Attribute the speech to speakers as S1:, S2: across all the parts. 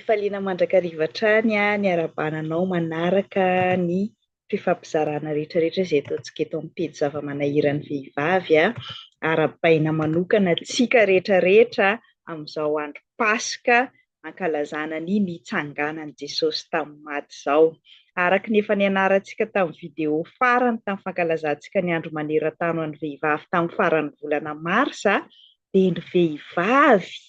S1: Fifaliana mandrakariva hatrany ny arahabana anao manaraka ny fifampizarana rehetra rehetra izay ataontsika eto amin'ny pejy zava-manahiran'ny vehivavy. Arahabaina manokana antsika rehetra rehetra amin'izao andro Paska ankalazana ny nitsanganan'i Jesosy tamin'ny maty izao. Araka ny efa nianarantsika tamin'ny video farany tamin'ny fankalazantsika ny andro maneran-tany ho an'ny vehivavy tamin'ny faran'ny volana marsa dia ny vehivavy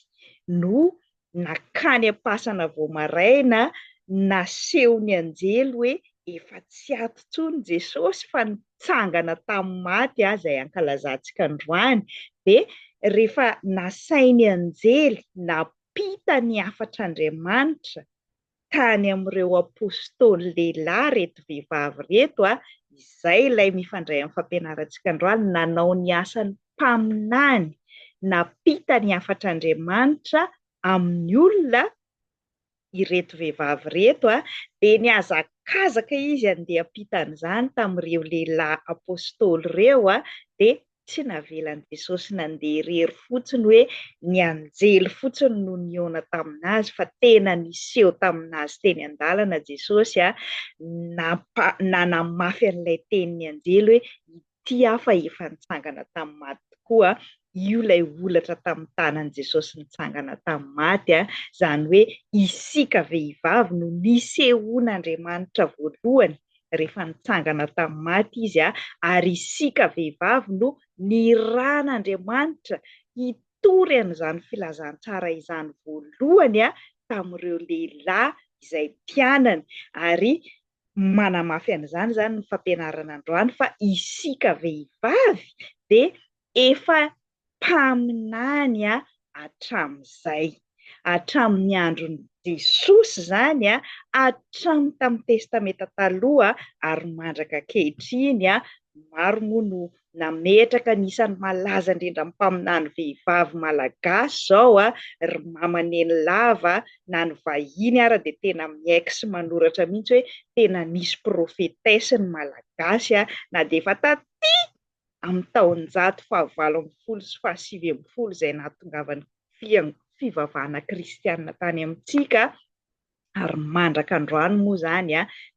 S1: no nankany am-pasana vao maraina, nasehon'ny anjely hoe efa tsy ato intsony Jesosy fa nitsangana tamin'ny maty, izay ankalazantsika androany, dia rehefa nasain'ny anjely nampita ny hafatr'Andriamanitra tany amin'ireo apostoly lehilahy ireto vehivavy ireto, izay ilay mifandray amin'ny fampianarantsika androany, nanao ny asan'ny mpaminany, nampita ny hafatr'Andriamanitra amin'ny olona ireto vehivavy ireto, dia nihazakazaka izy handeha hampita an'izany tamin'ireo lehilahy apostoly ireo, dia tsy navelan'i Jesosy nandeha irery fotsiny hoe ny anjely fotsiny no nihaona tamin'azy fa tena niseho tamin'azy teny an-dalana Jesosy nanamafy an'ilay tenin'ny anjely hoe ity aho fa efa nitsangana tamin'ny maty tokoa. Io ilay holatra tamin'ny tanan'i Jesosy nitsangana tamin'ny maty, izany hoe isika vehivavy no nisehoan'Andriamanitra voalohany rehefa nitsangana tamin'ny maty Izy, ary isika vehivavy no nirahan'Andriamanitra hitory an'izany filazantsara izany voalohany tamin'ireo lehilahy izay mpianany. Ary manamafy an'izany izany ny fampianarana androany fa isika vehivavy dia efa mpaminany hatramin'izay, hatramin'ny andron'i Jesosy izany, hatramin'ny tamin'ny Testamenta Taloha ary mandraka ankehitriny. Maro moa no nametraka ny isan'ny malaza indrindra amin'ny mpaminany vehivavy malagasy izao, ry Mama Nenilava, na ny vahiny ara dia tena miaiky sy manoratra mihitsy hoe tena nisy prophétesse ny malagasy na dia efa taty amin'ny taonjato fahavalo ambin'ny folo sy fahasivy ambin'ny folo izay nahatongavan'ny fivavahana kristiana tany amintsika, ary mandraka androany moa izany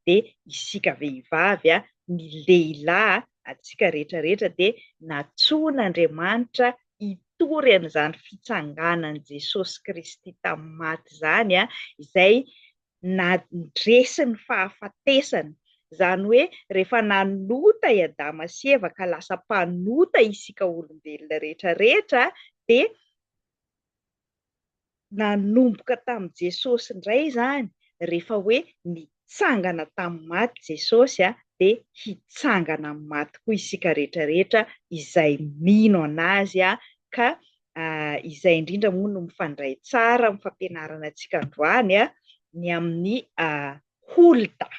S1: dia isika vehivavy, ny lehilahy, antsika rehetra rehetra dia nantsoin'Andriamanitra hitory an'izany fitsanganan'i Jesosy Kristy tamin'ny maty izany, izay nandresy ny fahafatesana. Izany hoe rehefa nanota i Adama sy Eva ka lasa mpanota isika olombelona rehetra rehetra dia nanomboka tamin'i Jesosy indray izany, rehefa hoe nitsangana tamin'ny maty Jesosy dia hitsangana amin'ny maty koa isika rehetra rehetra izay mino an'Azy ka izay indrindra moa no mifandray tsara amin'ny fampianarana antsika androany ny amin'ny Holda.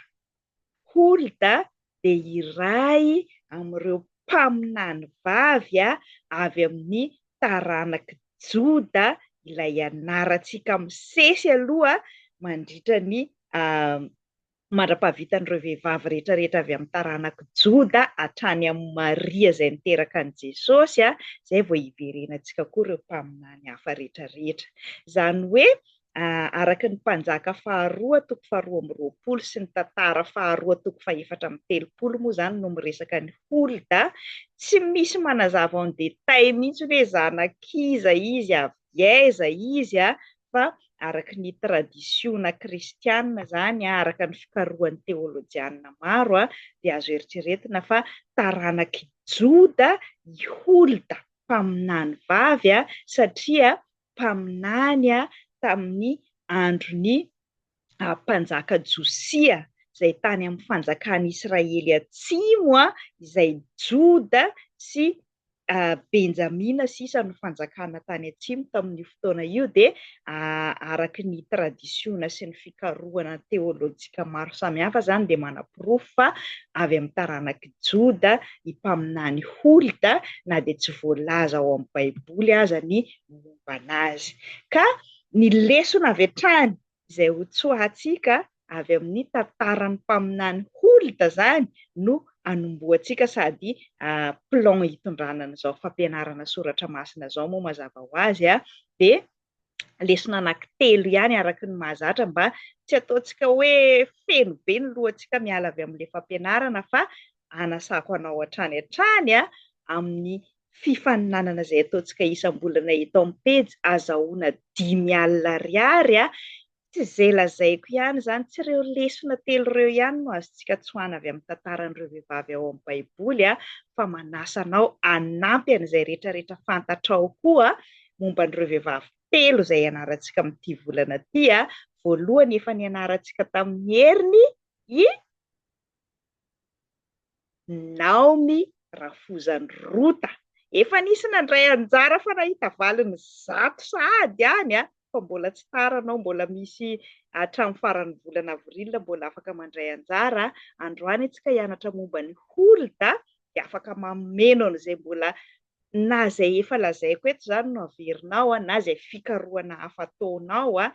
S1: Holda dia iray amin'ireo mpaminany vavy avy amin'ny taranak'i Joda, ilay anarantsika misesy aloha mandritra ny mandra-pahavitan'ireo vehivavy rehetra rehetra avy amin'ny taranak'i Joda hatrany amin'i Maria izay niteraka an'i Jesosy, izay vao hiverenantsika koa ireo mpaminany hafa rehetra rehetra. Izany hoe araka ny Mpanjaka faharoa toko faharoa amby roapolo sy ny Tantara faharoa toko fahefatra amby telopolo moa izany no miresaka an'i Holda, tsy misy manazava en détail mihitsy hoe zanak'iza izy, avy aiza izy, fa araka ny tradisiona kristiana izany, araka ny fikarohan'ny teolojiana maro, dia azo eritreretina fa taranak'i Joda i Holda, mpaminany vavy, satria mpaminany tamin'ny andron'ny mpanjaka Josia, izay tany amin'ny fanjakan'Israely atsimo, izay Joda sy Benjamina sisa no fanjakana tany atsimo tamin'io fotoana io, dia araka ny tradisiona sy ny fikarohana teolojika maro samihafa izany dia manaporofo fa avy amin'ny taranak'i Joda i mpaminany Holda, na dia tsy voalaza ao amin'ny Baiboly aza ny momba an'azy. Ka ny lesona avy hatrany izay ho tsoahantsika avy amin'ny tantaran'ny mpaminany Holda izany no anombohantsika sady plan hitondrana an'izao fampianarana soratra masina izao moa mazava ho azy dia Lesona anankitelo ihany araka ny mahazatra mba tsy ataontsika hoe feno be ny lohantsika miala avy amin'ilay fampianarana fa anasako anao hatrany hatrany amin'ny fifaninanana izay ataontsika isam-bolana eto amin'ny pejy azahoana 50 ariary. Tsy izay lazaiko ihany izany, tsy ireo lesona telo ireo ihany no azontsika tsoahana avy amin'ny tantaran'ireo vehivavy ao amin'ny Baiboly, fa manasa anao hanampy an'izay rehetrarehetra fantatrao koa momba an'ireo vehivavy telo izay ianarantsika amin'ity volana ity. Voalohany efa nianarantsika tamin'ny heriny i Naomy rafozan'i Rota. Efa nisy nandray anjara fa nahita valiny 100 sahady any fa mbola tsy tara anao, mbola misy hatramin'ny faran'ny volana avril mbola afaka mandray anjara. Androany antsika hianatra momba ny Holda dia afaka mameno an'izay mbola na izay efa lazaiko eto izany no averinao na izay fikarohana hafa ataonao.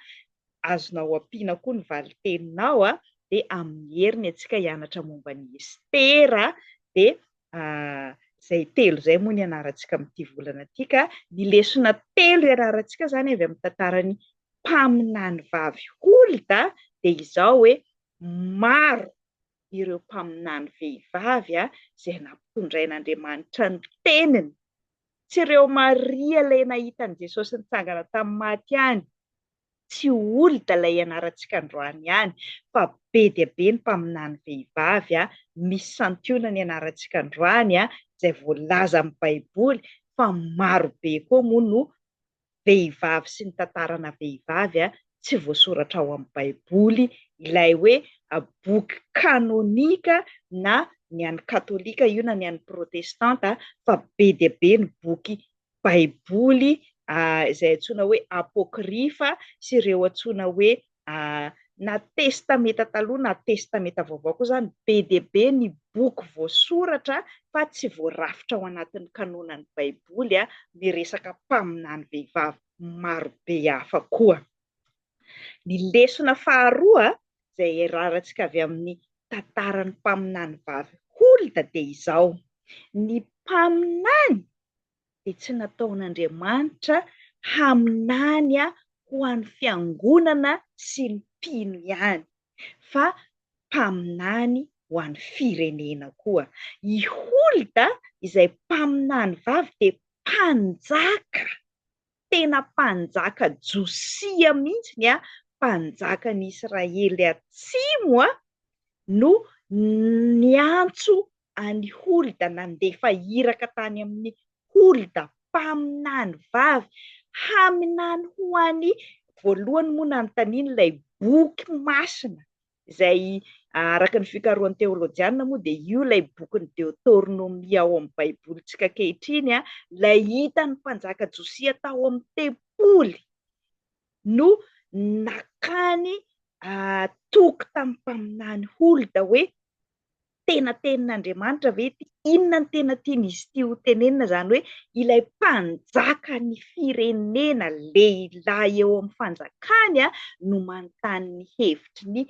S1: Azonao ampiana koa ny valin-teninao dia amin'ny heriny antsika hianatra momba an'i Estera dia izay telo izay moa ny ianarantsika amin'ity volana ity ka ny lesona telo ianarantsika izany avy amin'ny tantaran'ny mpaminany vavy Holda dia izao hoe maro ireo mpaminany vehivavy izay nampitondrain'Andriamanitra ny teniny. Tsy ireo Maria ilay nahita an'i Jesosy nitsangana tamin'ny maty ihany, tsy Holda ilay ianarantsika androany ihany, fa be dia be ny mpaminany vehivavy, misy santionany ianarantsika androany izay voalaza amin'ny Baiboly, fa maro be koa moa no vehivavy sy ny tantarana vehivavy tsy voasoratra ao amin'ny Baiboly, ilay hoe boky kanonika na ny an'ny katolika io na ny an'ny protestanta, fa be dia be ny boky Baiboly izay antsoina hoe apokrifa sy ireo antsoina hoe na Testamenta Taloha na Testamenta Vaovao koa izany, be dia be ny boky voasoratra fa tsy voarafitra ao anatin'ny kanonan'ny Baiboly miresaka mpaminany vehivavy maro be hafa koa. Ny lesona faharoa izay iarahantsika avy amin'ny tantaran'ny mpaminany vavy Holda dia izao, ny mpaminany dia tsy nataon'Andriamanitra haminany ho an'ny fiangonana sy ny mpino ihany, fa mpaminany ho an'ny firenena koa. I Holda izay mpaminany vavy dia mpanjaka, tena mpanjaka Josia mihitsy, mpanjakan'i Israely atsimo no niantso an'i Holda, nandefa iraka tany amin'i Holda mpaminany vavy haminany ho an'i, voalohany moa nanontaniany ilay boky masina izay araka ny fikarohan'ny teolojianina moa dia io ilay bokin'ny Deotornomia ao amin'ny Baibolintsika ankehitriny, ilay hitan'ny mpanjaka Josia tao amin'ny tempoly no nakany toky tamin'ny mpaminany Holda hoe tena tenin'Andriamanitra ve ity? Inona no tena tian'izy ity ho tenenina? Izany hoe ilay mpanjaka ny firenena, lehilahy eo amin'ny fanjakany no manontany ny hevitry ny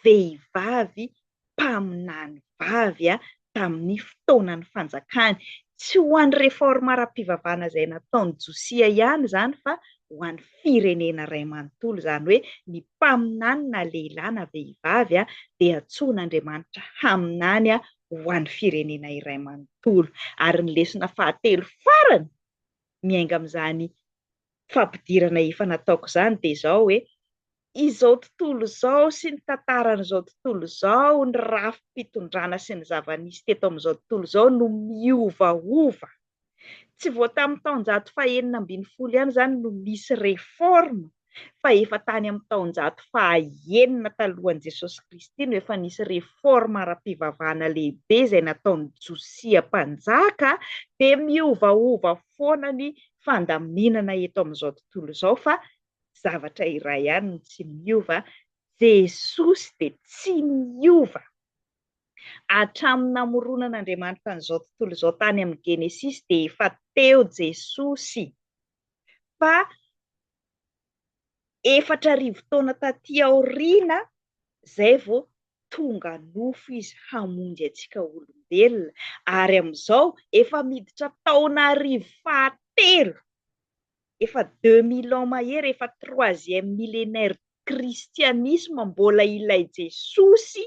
S1: vehivavy mpaminany vavy tamin'ny fotoanan'ny fanjakany. Tsy ho an'ny réforme ara-pivavahana izay nataon'i Josia ihany izany fa ho an'ny firenena iray manontolo, izany hoe ny mpaminany na lehilahy na vehivavy dia antsoin'Andriamanitra haminany ho an'ny firenena iray manontolo. Ary ny lesona fahatelo farany miainga amin'izany fampidirana efa nataoko izany dia izao hoe, izao tontolo izao sy ny tantaran'izao tontolo izao, ny rafi-pitondrana sy ny zava-nisy teto amin'izao tontolo izao no miovaova. Tsy vao tamin'ny taonjato fahenina ambin'ny folo ihany izany no nisy réforme fa efa tany amin'ny taonjato fahaenina talohan'i Jesosy Kristy no efa nisy réforme ara-pivavahana lehibe izay nataon'i Josia mpanjaka dia miovaova foana ny fandaminana eto amin'izao tontolo izao fa zavatra iray ihany no tsy miova, Jesosy dia tsy miova. Hatramin'ny namoronan'Andriamanitra an'izao tontolo izao tany amin'ny Genesisy dia efa teo Jesosy. Fa 4000 taona taty aoriana izay vao tonga nofo Izy hamonjy antsika olombelona. Ary amin'izao efa miditra taona arivo fahatelo. Efa 2000 ans mahery, efa troisième millénaire christianisme mbola ilay Jesosy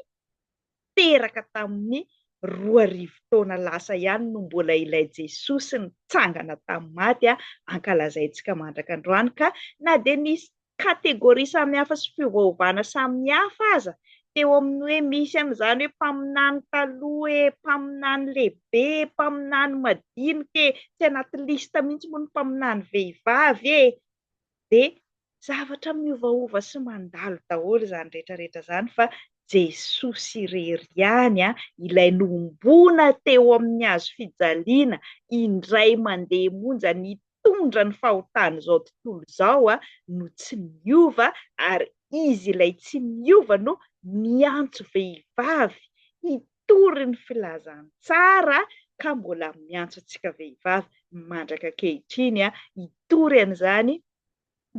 S1: teraka tamin'ny 2000 taona lasa ihany no mbola ilay Jesosy nitsangana tamin'ny maty ankalazaintsika mandraka androany ka na dia nisy catégorie samihafa sy fiovaovana samihafa aza teo amin'ny hoe misy an'izany hoe mpaminany taloha e, mpaminany lehibe, mpaminany madinika e, tsy anaty liste mihitsy moa ny mpaminany vehivavy e, dia zavatra miovaova sy mandalo daholo izany rehetra rehetra izany fa Jesosy irery ihany, ilay nohomboana teo amin'ny hazo fijaliana indray mandeha monja nitondra ny fahotan'izao tontolo izao no tsy miova ary Izy ilay tsy miova no miantso vehivavy hitory ny filazantsara ka mbola miantso antsika vehivavy mandraka ankehitriny hitory an'izany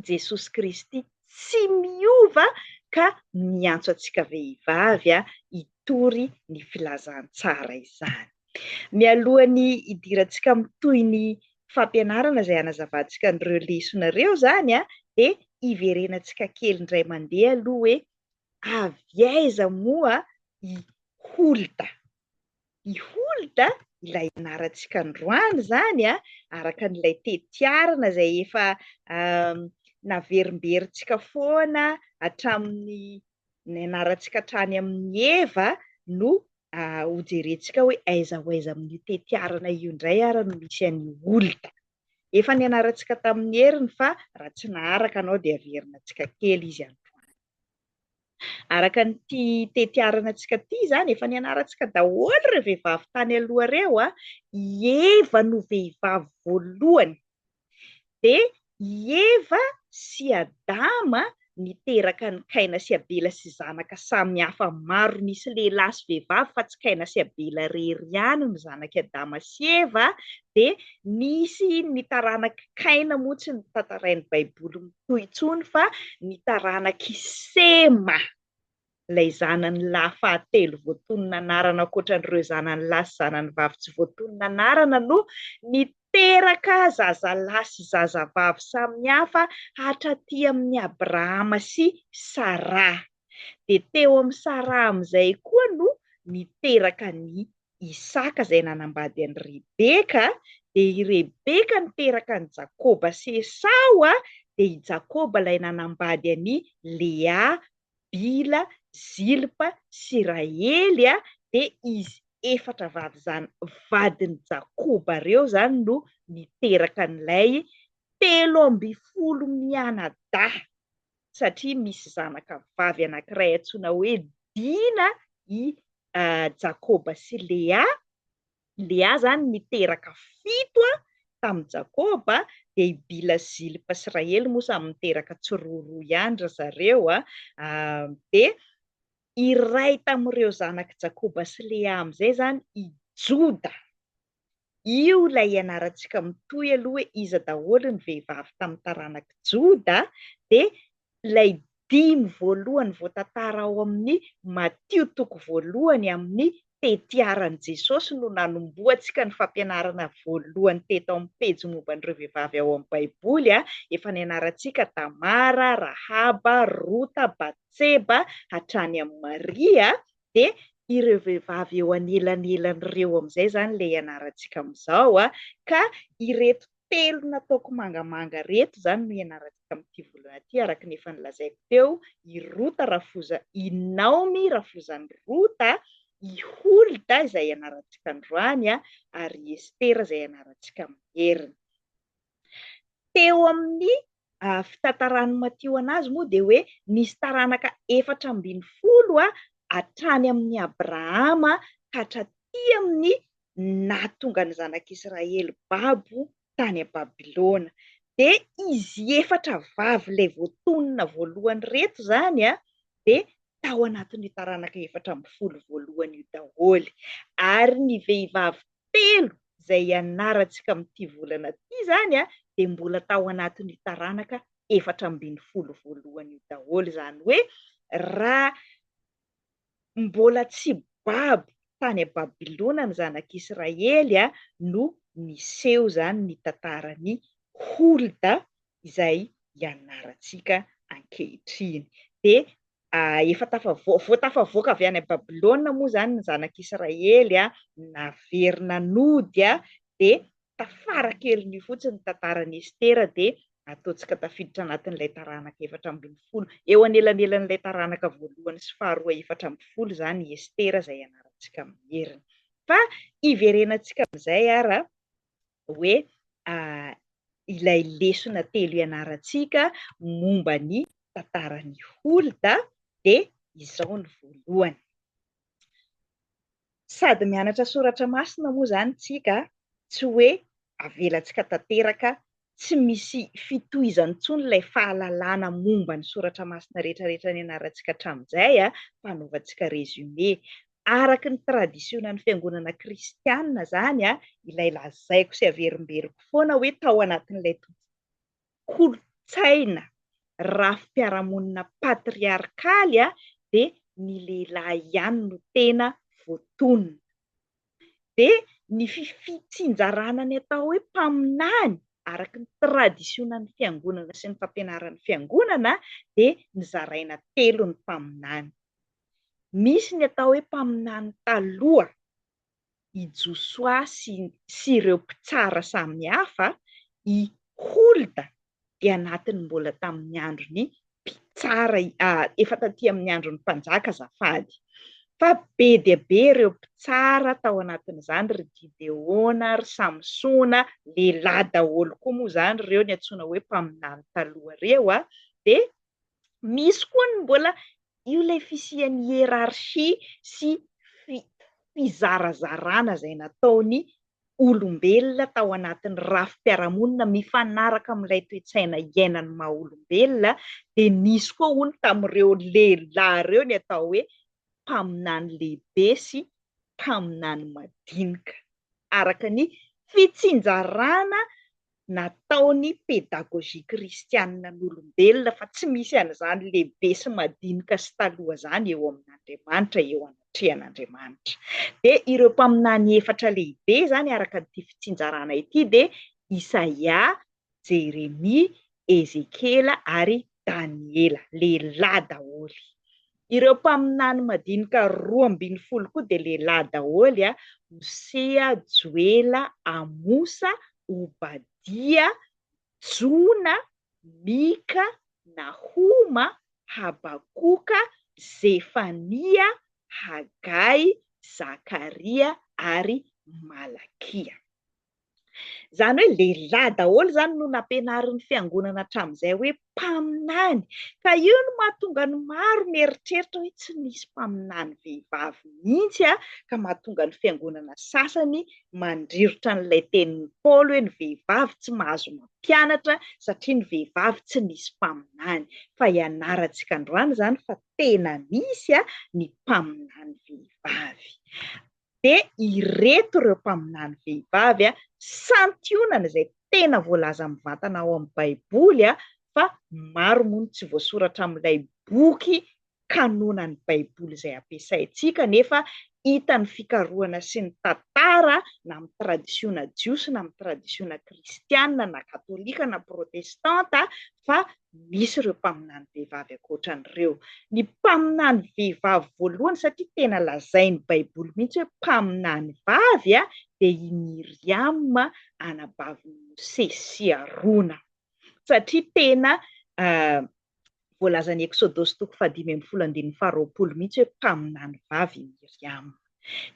S1: Jesosy Kristy tsy miova ka miantso antsika vehivavy hitory ny filazantsara izany. Mialohan'ny hidirantsika amin'ny tohin'ny fampianarana izay hanazavantsika an'ireo lesona ireo izany dia hiverenantsika kely indray mandeha aloha hoe avy aiza moa i Holda? I Holda, ilay anarantsika androany izany, araka an'ilay tetiarana izay efa naverimberintsika foana hatramin'ny nianarantsika hatrany amin'i Eva no hojerentsika hoe aiza ho aiza amin'io tetiarana io indray ary no misy an'i Holda. Efa nianarantsika tamin'ny heriny fa raha tsy naharaka anao dia averinantsika kely izy androany. Araka an'ity tetiarana antsika ity izany, efa nianarantsika daholo ireo vehivavy tany aloha ireo, i Eva no vehivavy voalohany. Dia i Eva sy Adama niteraka an'i Kaina sy Abela sy zanaka samy hafa maro nisy lehilahy sy vehivavy fa tsy Kaina sy Abela irery ihany no zanak'i Adama sy Eva, dia nisy ny taranak'i Kaina moa tsy notantarain'ny Baiboly mitohy intsony fa ny taranak'i Sema, ilay zanany lahy fahatelo voatonona anarana ankoatra an'ireo zanany lahy sy zanany vavy tsy voatonona anarana no niteraka zazalahy sy zazavavy samihafa hatraty amin'i Abrahama sy Saraha. Dia teo amin'i Saraha amin'izay koa no niteraka an'i Isaka izay nanambady an'i Rebeka, dia i Rebeka niteraka an'i Jakoba sy Esao, dia i Jakoba ilay nanambady an'i Lea, Bila, Zilpa sy Rahely, dia izy efatra vavy izany vadin'i Jakoba ireo izany no niteraka an'ilay 13 mianadahy. Satria misy zanaka vavy anankiray antsoina hoe Dina i Jakoba sy Lea. Lea izany niteraka fito tamin'i Jakoba, dia i Bila sy Zilpa sy Rahely moa samy niteraka tsiroaroa ihany ry zareo. Dia iray tamin'ireo zanak'i Jakoba sy Lea amin'izay izany i Joda. Io ilay ianarantsika mitohy aloha hoe iza daholo ny vehivavy tamin'ny taranak'i Joda, dia ilay dimy voalohany voatantara ao amin'ny Matio toko voalohany amin'ny tetiaran'i Jesosy no nanombohantsika ny fampianarana voalohany teto amin'ny pejy momba an'ireo vehivavy ao amin'ny Baiboly. Efa nianarantsika Tamara, Rahaba, Rota, Batseba, hatrany amin'i Maria. Dia ireo vehivavy eo anelanelan'ireo amin'izay izany ilay ianarantsika amin'izao, ka ireto telo nataoko mangamanga ireto izany no ianarantsika amin'ity volana ity, araka ny efa nolazaiko teo, i Rota rafoza, i Naomy rafozan'i Rota, i Holda izay ianarantsika androany, ary i Estera izay ianarantsika amin'ny heriny. Teo amin'ny fitantaran'i Matio an'azy moa dia hoe nisy taranaka 14 hatrany amin'i Abrahama ka hatraty amin'ny nahatonga ny zanak'Israely babo tany Babylona. Dia izy efatra vavy ilay voatonona voalohany ireto izany dia tao anatin'io taranaka 14 voalohany io daholo. Ary ny vehivavy telo izay ianarantsika amin'ity volana ity izany dia mbola tao anatin'io taranaka 14 voalohany io daholo. Izany hoe raha mbola tsy babo tany Babylona ny zanak'Israely no niseho izany ny tantaran'i Holda. Izay ianarantsika ankehitriny. Dia efa tafavoaka, vao tafavoaka avy any Babylona moa izany ny zanak'Israely, naverina nody, dia tafara kelin'io fotsiny ny tantaran'i Estera, dia ataontsika tafiditra anatin'ilay taranaka 14. Eo anelanelan'ilay taranaka voalohany sy faharoa 14 izany i Estera izay ianarantsika amin'ny heriny. Fa hiverenantsika amin'izay ara hoe ilay lesona telo ianarantsika momba ny tantaran'i Holda dia izao ny voalohany. Sady mianatra soratra masina moa izany tsika, tsy hoe avelantsika tanteraka tsy misy fitohizany intsony ilay fahalalana momba ny soratra masina rehetrarehetra nianarantsika hatramin'izay fa anaovantsika résumé. Araka ny tradisionan'ny fiangonana kristiana izany ilay lazaiko sy averimberiko foana hoe tao anatin'ilay kolontsaina rafi-piarahamonina patriarkaly dia ny lehilahy ihany no tena voatonona. Dia ny fitsinjarana ny atao hoe mpaminany araka ny tradisionan'ny fiangonana sy ny fampianaran'ny fiangonana dia nozaraina telo ny mpaminany. Misy ny atao hoe mpaminany taloha, i Josoa sy sy ireo mpitsara samihafa, i Holda dia anatin'ny mbola tamin'ny andron'ny mpitsara, efa taty amin'ny andron'ny mpanjaka azafady. Fa be dia be ireo mpitsara tao anatin'izany, ry Gideona, ry Samsona, lehilahy daholo koa moa izany ireo ny antsoina hoe mpaminany taloha ireo, dia misy koa ny mbola Io ilay fisian'ny hiérarchie sy fizarazarana izay nataon'ny olombelona tao anatin'ny rafi-piarahamonina mifanaraka amin'ilay toe-tsaina iainan'ny maha olombelona, dia nisy koa hono tamin'ireo lehilahy ireo ny atao hoe mpaminany lehibe sy mpaminany madinika, araka ny fitsinjarana nataon'ny pedagogie kristianina an'olombelona fa tsy misy an'izany lehibe sy madinika sy taloha izany eo amin'Andriamanitra, eo anatrehan'Andriamanitra. Dia ireo mpaminany efatra lehibe izany araka an'ity fitsinjarana ity dia Isaia, Jeremia, Ezekiela ary Daniela, lehilahy daholo. Ireo mpaminany madinika 12 koa dia lehilahy daholo, Hosea, Joela, Amosa, Obadia, Jona, Mika, Nahoma, Habakoka, Zefania, Hagay, Zakaria ary Malakia. Izany hoe lehilahy daholo izany no nampianarin'ny fiangonana hatramin'izay hoe mpaminany. Ka io no mahatonga ny maro mieritreritra hoe tsy nisy mpaminany vehivavy mihitsy, ka mahatonga ny fiangonana sasany mandrirotra an'ilay tenin'i Paoly hoe ny vehivavy tsy mahazo mampianatra satria ny vehivavy tsy nisy mpaminany. Fa ianarantsika androany izany fa tena misy ny mpaminany vehivavy. Dia ireto ireo mpaminany vehivavy santionany izay tena voalaza mivantana ao amin'ny Baiboly fa maro moa no tsy voasoratra amin'ilay boky kanonan'ny Baiboly izay ampiasaintsika nefa hitan'ny fikarohana sy ny tantara na amin'ny tradisiona jiosy na amin'ny tradisiona kristiana na katolika na protestanta fa misy ireo mpaminany vehivavy ankoatra an'ireo. Ny mpaminany vehivavy voalohany, satria tena lazain'ny Baiboly mihitsy hoe mpaminany vavy, dia i Miriama anabavin'i Mosesy sy Arona. Satria tena voalazan'ny Eksodosy toko faha-15 andininy faha-20 mihitsy hoe mpaminany vavy i Miriama.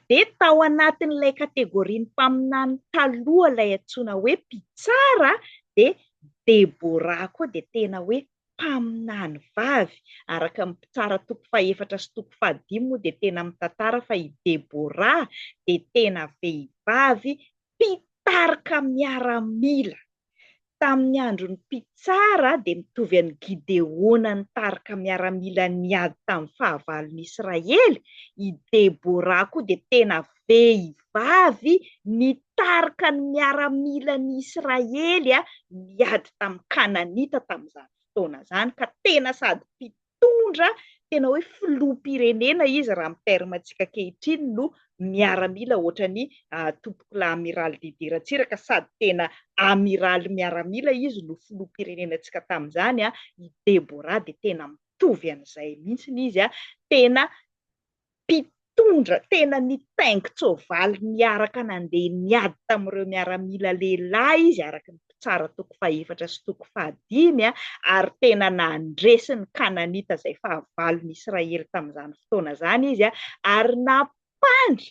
S1: Dia tao anatin'ilay kategorian'ny mpaminany taloha ilay antsoina hoe mpitsara dia Debora koa dia tena hoe mpaminany vavy. Araka ny Mpitsara toko fahefatra sy toko fahadimy moa dia tena mitantara fa i Debora dia tena vehivavy mpitarika miaramila. Tamin'ny andron'ny Mpitsara dia mitovy an'i Gideona nitarika miaramila niady tamin'ny fahavalon'i Israely, i Debora koa dia tena vehivavy nitarika ny miaramilan'i Israely niady tamin'ny Kananita tamin'izany fotoana izany, ka tena sady mpitondra, tena hoe filoham-pirenena izy raha amin'ny terme-ntsika ankehitriny no miaramila ohatran'i Tompokolahy Amiraly Didier Ratsiraka sady tena amiraly miaramila izy no filoham-pirenenantsika tamin'izany, i Deborah dia tena mitovy an'izay mihitsy izy, tena mpitondra, tena nitaingin-tsoavaly niaraka nandeha niady tamin'ireo miaramila lehilahy izy araka ny Mpitsara toko fahefatra sy toko fahadimy, ary tena nandresy ny Kananita izay fahavalon'i Israely tamin'izany fotoana izany izy, ary nampandry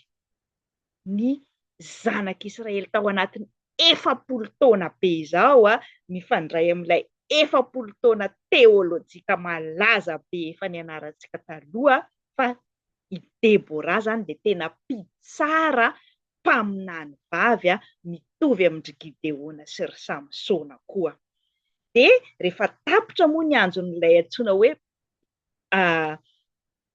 S1: ny zanak'Israely tao anatin'ny 40 taona be izao, mifandray amin'ilay 40 taona teolojika malaza be efa nianarantsika taloha, fa i Debora izany dia tena mpitsara mpaminany vavy mitovy amin-dry Gideona sy ry Samsona koa. Dia rehefa tapitra moa ny andron'ilay antsoina hoe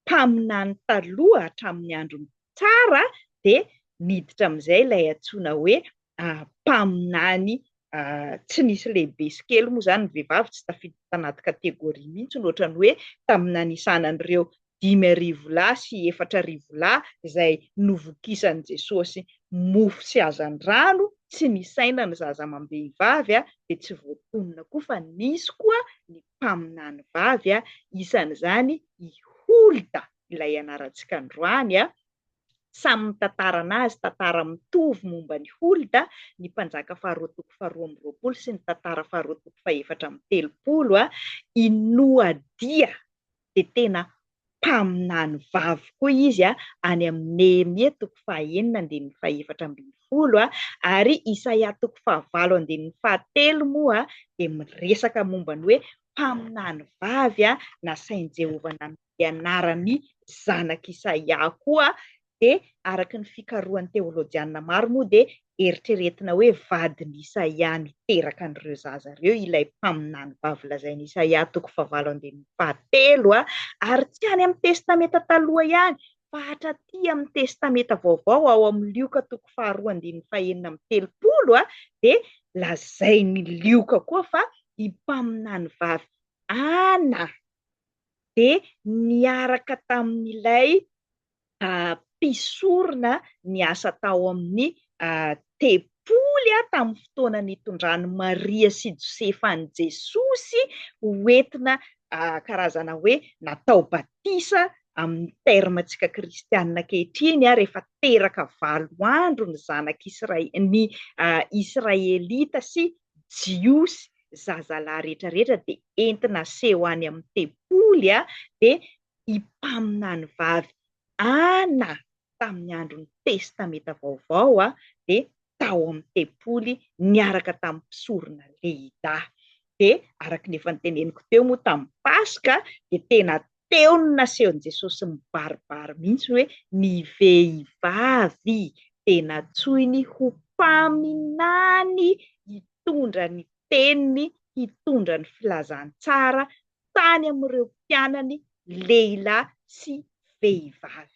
S1: mpaminany taloha hatramin'ny andron'ny mpitsara dia niditra amin'izay ilay antsoina hoe mpaminany tsy nisy lehibe sy kely moa izany ny vehivavy tsy tafiditra tanaty kategoria mihitsy ohatran'ny hoe tamin'ny nanisana an'ireo 5000 lahy sy 4000 lahy izay novokisan'i Jesosy mofo sy hazandrano, tsy nisaina ny zaza amam-behivavy dia tsy voatonona koa fa nisy koa ny mpaminany vavy, isan'izany i Holda ilay ianarantsika androany, samy mitantarana azy tantara mitovy momba an'i Holda, ny Mpanjaka faharoa toko faharoa amby roapolo sy ny Tantara faharoa toko fahefatra amby telopolo, i Noadia dia tena mpaminany vavy koa izy any amin'ny Nehemia toko fahenina andininy fahefatra ambin'ny folo, ary Isaia toko fahavalo andininy fahatelo moa dia miresaka momba ny hoe mpaminany vavy nasain'i Jehovah nanome anaran'ny zanak'Isaia koa dia araka ny fikarohan'ny teolojianina maro moa dia eritreretina hoe vadin'i Isaia niteraka an'ireo zaza ireo ilay mpaminany vavy lazain'i Isaia toko fahavalo andininy fahatelo, ary tsy any amin'ny Testamenta Taloha ihany fa hatraty amin'ny Testamenta Vaovao ao amin'ny Lioka toko faharoa andininy fahenina amby telopolo dia lazain'i Lioka koa fa i mpaminany vavy Ana dia niaraka tamin'ilay mpisorona niasa tao amin'ny tempoly tamin'ny fotoana nitondran'i Maria sy Josefa an'i Jesosy ho entina karazana hoe natao batisa amin'ny terme-ntsika kristianina ankehitriny, rehefa teraka valo andro ny zanak'Israely, ny Israelita sy Jiosy zazalahy rehetra rehetra dia entina aseho any amin'ny tempoly dia i mpaminany vavy Ana tamin'ny andron'ny Testamenta Vaovao dia tao amin'ny tempoly niaraka tamin'ny mpisorona lehilahy. Dia araka ny efa noteneniko teo moa tamin'ny Paska dia tena teo no nasehon'i Jesosy mibaribary mihitsy hoe ny vehivavy dia nantsoiny ho mpaminany hitondra ny teniny, hitondra ny filazantsara tany amin'ireo mpianany lehilahy sy vehivavy.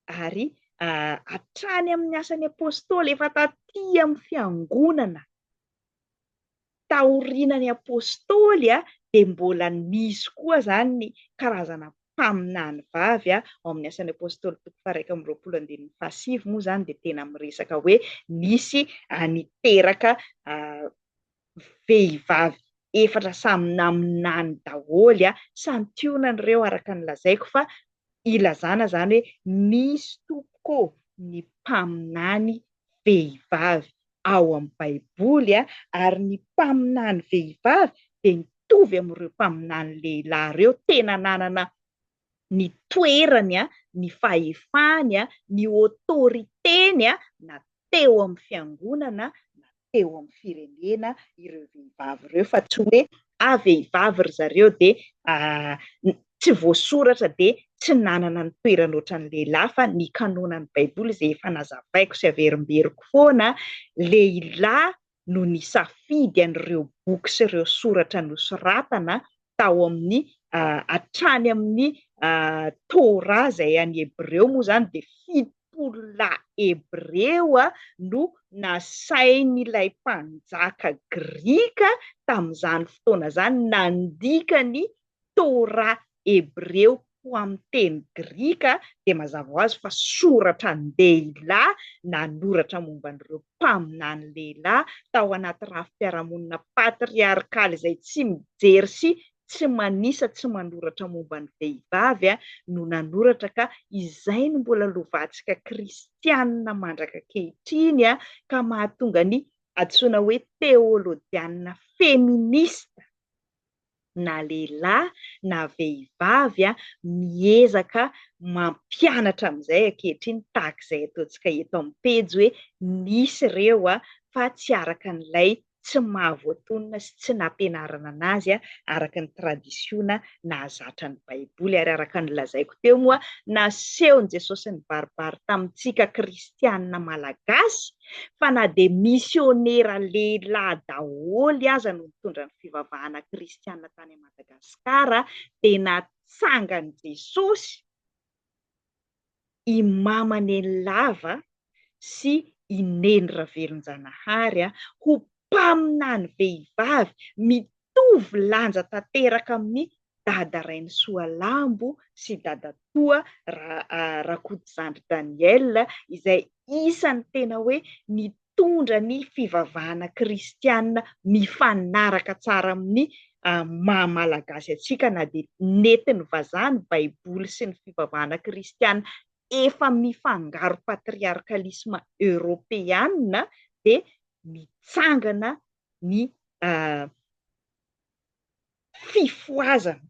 S1: Ary hatrany amin'ny asan'ny apostoly, efa taty amin'ny fiangonana taorian'ny apostoly dia mbola nisy koa izany ny karazana mpaminany vavy. Ao amin'ny asan'ny apostoly toko faha-21 andininy fahasivy moa izany dia tena miresaka hoe nisy niteraka vehivavy efatra samy naminany daholo, santionany ireo araka ny lazaiko fa ilazana izany hoe misy tompoko ô ny mpaminany vehivavy ao amin'ny baiboly ary ny mpaminany vehivavy dia mitovy amin'ireo mpaminany lehilahy ireo, tena nanana ny toerany, ny fahefany, ny autorité-ny na teo amin'ny fiangonana na teo amin'ny firenena ireo vehivavy ireo fa tsy hoe ah vehivavy ry zareo dia tsy voasoratra dia tsy nanana ny toerany ohatran'ny lehilahy fa ny kanonan'ny baiboly izay efa nazavaiko sy averimberiko foana, lehilahy no nisafidy an'ireo boky sy ireo soratra nosoratana tao amin'ny hatrany amin'ny Torah izay any Hebreo moa izany dia 70 lahy Hebreo no nasain'ilay mpanjaka Grika tamin'izany fotoana izany nandika ny Torah Hebreo ho amin'ny teny grika dia mazava ho azy fa soratra an-dehilahy nanoratra momba an'ireo mpaminany lehilahy tao anaty rafi-piarahamonina patriarkaly izay tsy mijery sy tsy manisa tsy manoratra momba ny vehivavy no nanoratra ka izay no mbola lovantsika kristianina mandraka ankehitriny ka mahatonga ny antsoina hoe teolojianina feminista na lehilahy na vehivavy miezaka mampianatra amin'izay ankehitriny tahaka izay ataontsika eto amin'ny pejy hoe nisy ireo fa tsy araka an'ilay tsy mahavoatonona sy tsy nampianarana anazy araka ny tradisiona nahazatra ny Baiboly. Ary araka ny lazaiko teo moa, nasehon'i Jesosy nibaribary tamintsika kristiana malagasy fa na dia misionera lehilahy daholo aza no nitondra ny fivavahana kristiana tany Madagasikara dia natsangan'i Jesosy i Mama Nenilava sy i Neny Ravelonjanahary ho mpaminany vehivavy mitovy lanja tanteraka amin'i Dada Rainisoalambo sy Dadatoa Rakotozandry Daniel izay isan'ny tena hoe nitondra ny fivavahana kristiana mifanaraka tsara amin'ny maha malagasy antsika na dia nentin'ny vazaha ny baiboly sy ny fivavahana kristiana efa mifangaro patriarkalisma eoropeana dia mitsangana ny fifohazana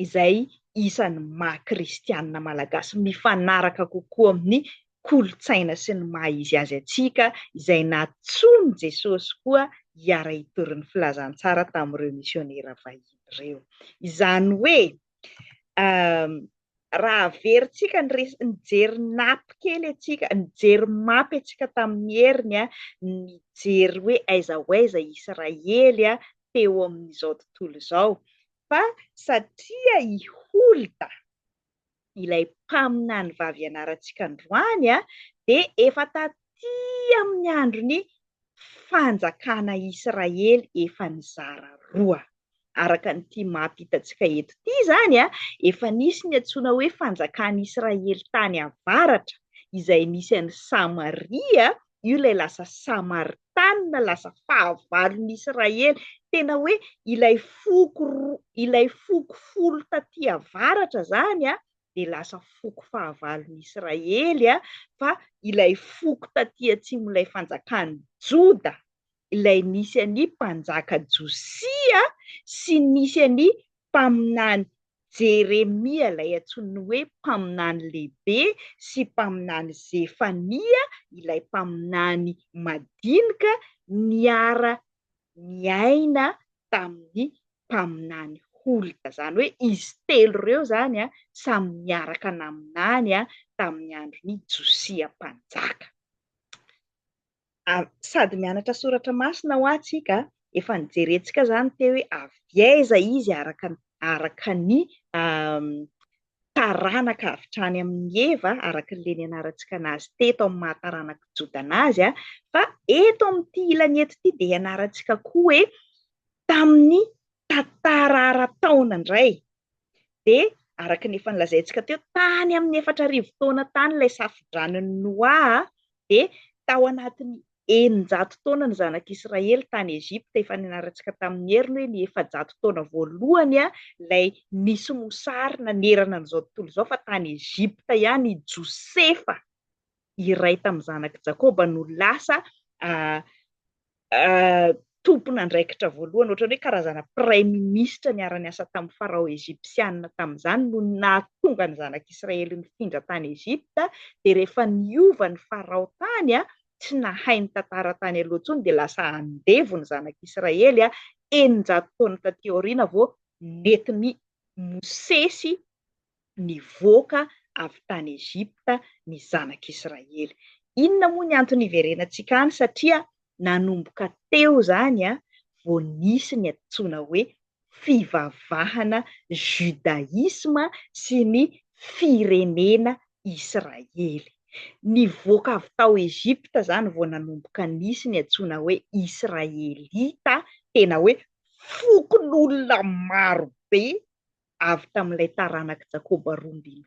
S1: izay isan'ny maha kristianina malagasy mifanaraka kokoa amin'ny kolontsaina sy ny maha izy azy antsika izay nantsoin'i Jesosy koa hiara-hitory ny filazantsara tamin'ireo misionera vahiny ireo. Izany hoe raha averintsika ny res-, nijery napy kely antsika, nijery mapy antsika tamin'ny heriny, nijery hoe aiza ho aiza i Israely teo amin'izao tontolo izao, fa satria i Holda, ilay mpaminany vavy ianarantsika androany, dia efa taty amin'ny andron'ny fanjakana Israely efa nizara roa. Araka an'ity map hitantsika eto ity izany, efa nisy ny antsoina hoe fanjakan'Israely tany avaratra, izay nisy an'i Samaria, io ilay lasa Samaritanina, lasa fahavalon'Israely, tena hoe ilay foko roa, ilay foko folo taty avaratra izany dia lasa foko fahavalon'Israely, fa ilay foko taty atsimo ilay fanjakan'i Joda, ilay nisy an'i mpanjaka Josia sy nisy an'i mpaminany Jeremia ilay antsoiny hoe mpaminany lehibe sy mpaminany Zefania ilay mpaminany madinika niara niaina tamin'ny mpaminany Holda. Izany hoe izy telo ireo izany samy niaraka naminany tamin'ny andron'i Josia mpanjaka. Sady mianatra soratra masina hoa tsika, efa nijerentsika zany teo hoe avy aiza izy araka araka ny taranaka avy hatrany amin'i Eva, araka ilay nianarantsika anazy teto amin'ny maha taranak'i Joda anazy, fa eto amin'ity ilany eto ity dia ianarantsika koa hoe tamin'ny tantara ara-taona indray dia araka ny efa nolazaintsika teo, tany amin'ny 4000 taona tany ilay safo-dranon'i Noa, dia tao anatin'ny 600 taona ny zanak'Israely tany Egypta, efa nianarantsika tamin'ny heriny hoe ny 400 taona voalohany ilay nisy mosary nanerana an'izao tontolo izao fa tany Egypta ihany i Josefa iray tamin'ny zanak'i Jakoba no lasa tompon'andraikitra voalohany, ohatran'ny hoe karazana praiminisitra niara-niasa tamin'ny farao ejipsianina tamin'izany no nahatonga ny zanak'Israely nifindra tany Egypta, dia rehefa niova ny farao tany, tsy nahay ny tantara tany aloha intsony dia lasa andevo ny zanak'Israely, 600 taona taty aoriana vao nentin'i Mosesy nivoaka avy tany Egypta ny zanak'Israely. Inona moa ny antony hiverenantsika any? Satria nanomboka teo izany vao nisy ny antsoina hoe fivavahana judaïsme sy ny firenena Israely. Nivoaka avy tao Egypta izany vao nanomboka nisy ny antsoina hoe Israelita, tena hoe fokonolona maro be. Avy tamin'ilay taranak'i Jakoba 12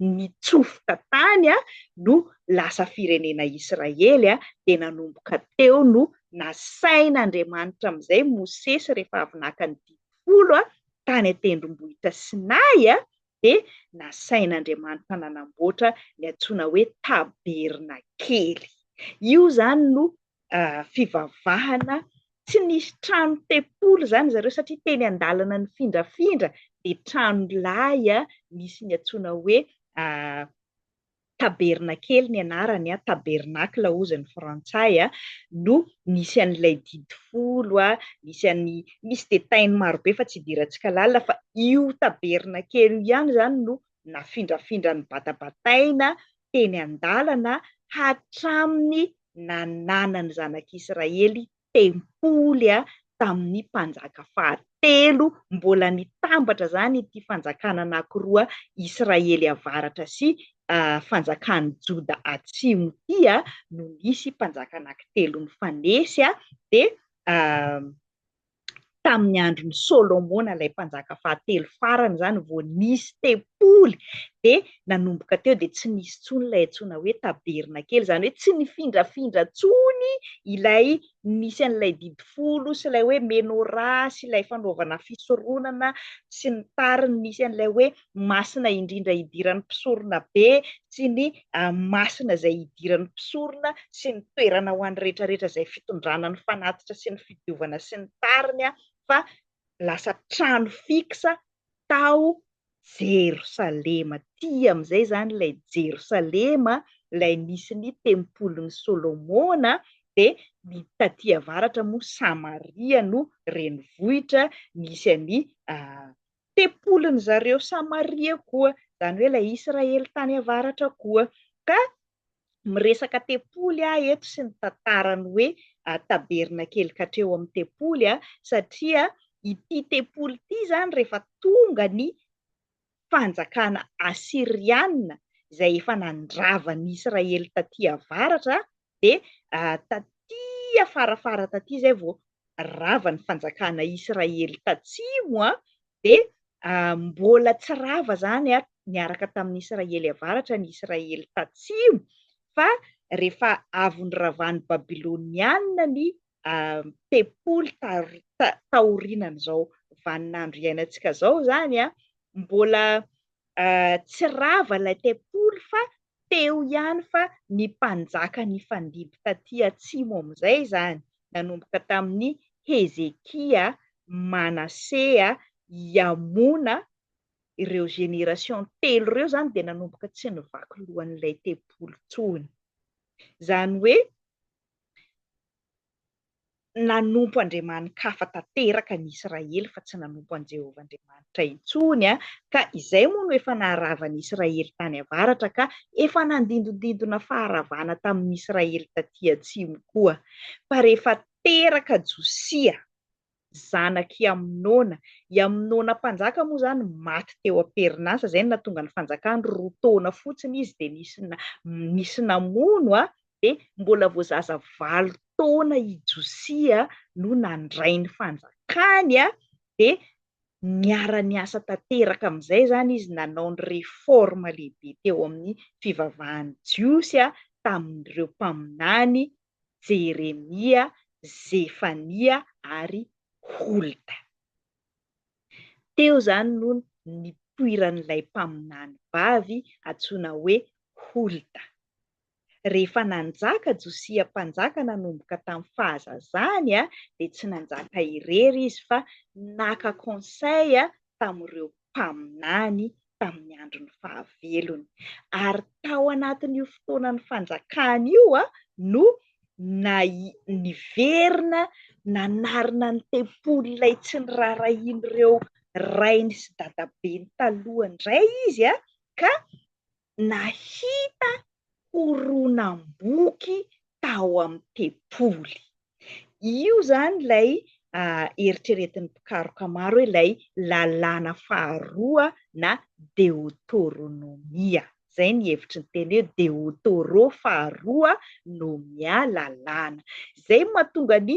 S1: nitsofoka tany no lasa firenena Israely, dia nanomboka teo no nasain'Andriamanitra amin'izay Mosesy rehefa avy naka ny didy folo tany an-tendrombohitra Sinay, dia nasain'Andriamanitra nanamboatra ny antsoina hoe tabernakely. Io izany no fivavahana, tsy nisy trano tempoly izany zareo satria teny an-dalana nifindrafindra dia trano lay nisy ny antsoina hoe tabernakely ny anarany, tabernacle hozy ny frantsay, no nisy an'ilay didy folo, nisy an'ny, misy détail-ny marobe fa tsy idirantsika lalina fa io tabernakely io ihany izany no nafindrafindra nobatabataina teny an-dalana hatramin'ny nananan'ny zanak'Israely tempoly tamin'ny mpanjaka fahatelo, mbola nitambatra izany ity fanjakana anankiroa Israely avaratra sy fanjakan'i Joda atsimo ity no nisy mpanjaka anankitelo nifanesy dia tamin'ny andron'i Solomona ilay mpanjaka fahatelo farany izany vao nisy tempoly, dia nanomboka teo dia tsy nisy intsony ilay antsoina hoe tabernakely, izany hoe tsy nifindrafindra intsony ilay nisy an'ilay didy folo sy ilay hoe menorah sy ilay fanaovana fisoronana sy ny tariny, nisy an'ilay hoe masina indrindra hidiran'ny mpisorona be sy ny masina izay hidiran'ny mpisorona sy ny toerana ho an'ny rehetra rehetra izay fitondrana ny fanatitra sy ny fidiovana sy ny tariny fa lasa trano fixe tao Jerosalema. Ity amin'izay izany ilay Jerosalema ilay nisy ny tempolin'i Solomona dia ny taty avaratra moa Samaria no renivohitra nisy an'i tempoliny zareo Samaria koa, izany hoe ilay Israely tany avaratra koa. Ka miresaka tempoly aho eto sy ny tantarany hoe tabernakely katreo amin'ny tempoly satria ity tempoly ity izany rehefa tonga ny fanjakana Asyriana izay efa nandrava ny Israely taty avaratra dia taty afarafara taty izay vao rava ny fanjakana Israely tatsimo dia mbola tsy rava izany niaraka tamin'ny Israely avaratra ny Israely tatsimo fa rehefa avy noravan'ny Babylonianina ny tempoly taorianan'izao vaninandro iainantsika izao izany, mbola tsy rava ilay tempoly fa teo ihany fa ny mpanjaka nifandimby taty atsimo amin'izay izany, nanomboka tamin'i Hezekia, Manasea, i Amona, ireo génération telo ireo izany dia nanomboka tsy nivaky lohan'ilay tempoly intsony. Izany hoe nanompo andriamani-kafa tanteraka ny Israely fa tsy nanompo an'i Jehovah Andriamanitra intsony, ka izay moa no efa naharava ny Israely tany avaratra ka efa nandindondindona faharavana tamin'ny Israely taty atsimo koa. Fa rehefa teraka Josia, zanak'i Amnona. I Amnona mpanjaka moa izany maty teo am-perinasa, izay no nahatonga ny fanjakany, 2 taona fotsiny izy dia nisy nisy namono, dia mbola vao zaza 8 taona i Josia no nandray ny fanjakany, dia niara-niasa tanteraka amin'izay izany izy nanao ny réforme lehibe teo amin'ny fivavahan'ny Jiosy tamin'ireo mpaminany Jeremia, Zefania ary Holda. Teo izany no nipoiran'ilay mpaminany vavy antsoina hoe Holda. Rehefa nanjaka Josia mpanjaka nanomboka tamin'ny fahazazany dia tsy nanjaka irery izy fa naka conseil tamin'ireo mpaminany tamin'ny andron'ny fahavelony. Ary tao anatin'io fotoanan'ny fanjakany io no niverina nanarina ny tempoly ilay tsy niraharahian'ireo rainy sy dadabeny taloha indray izy ka nahita horonam-boky tao amin'ny tempoly. Io izany ilay eritreretin'ny mpikaroka maro hoe ilay lalàna faharoa na deotoronomia. Izay ny hevitry ny teny hoe deotoro, faharoa, nomia, lalàna. Izay no mahatonga ny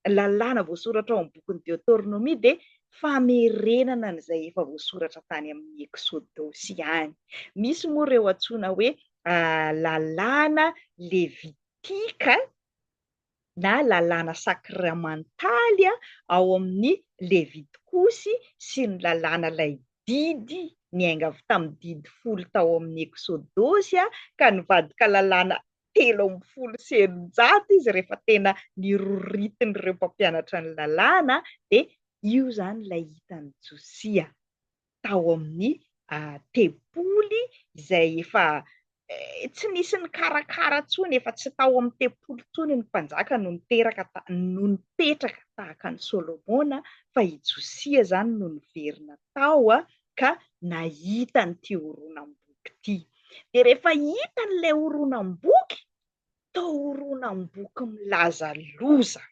S1: lalàna voasoratra ao amin'ny bokin'ny Deotoronomia dia Famerenana an'izay efa voasoratra tany amin'ny Eksodosy ihany. Misy moa ireo antsoina hoe lalàna levitika na lalàna sakramantaly ao amin'ny Levitikosy sy ny lalàna ilay didy niainga avy tamin'ny didy folo tao amin'ny Eksodosy ka nivadika lalàna 313 izy rehefa tena niroritin'ireo mpampianatra ny lalàna, dia io izany ilay hitan'i Josia tao amin'ny tempoly izay efa tsy nisy nikarakara intsony, efa tsy tao amin'ny tempoly intsony ny mpanjaka no niteraka, no nipetraka tahaka an'i Solomona, fa i Josia izany no niverina tao ka nahita an'ity horonam-boky ity. Dia rehefa hitany ilay horonam-boky, toa horonam-boky milaza loza.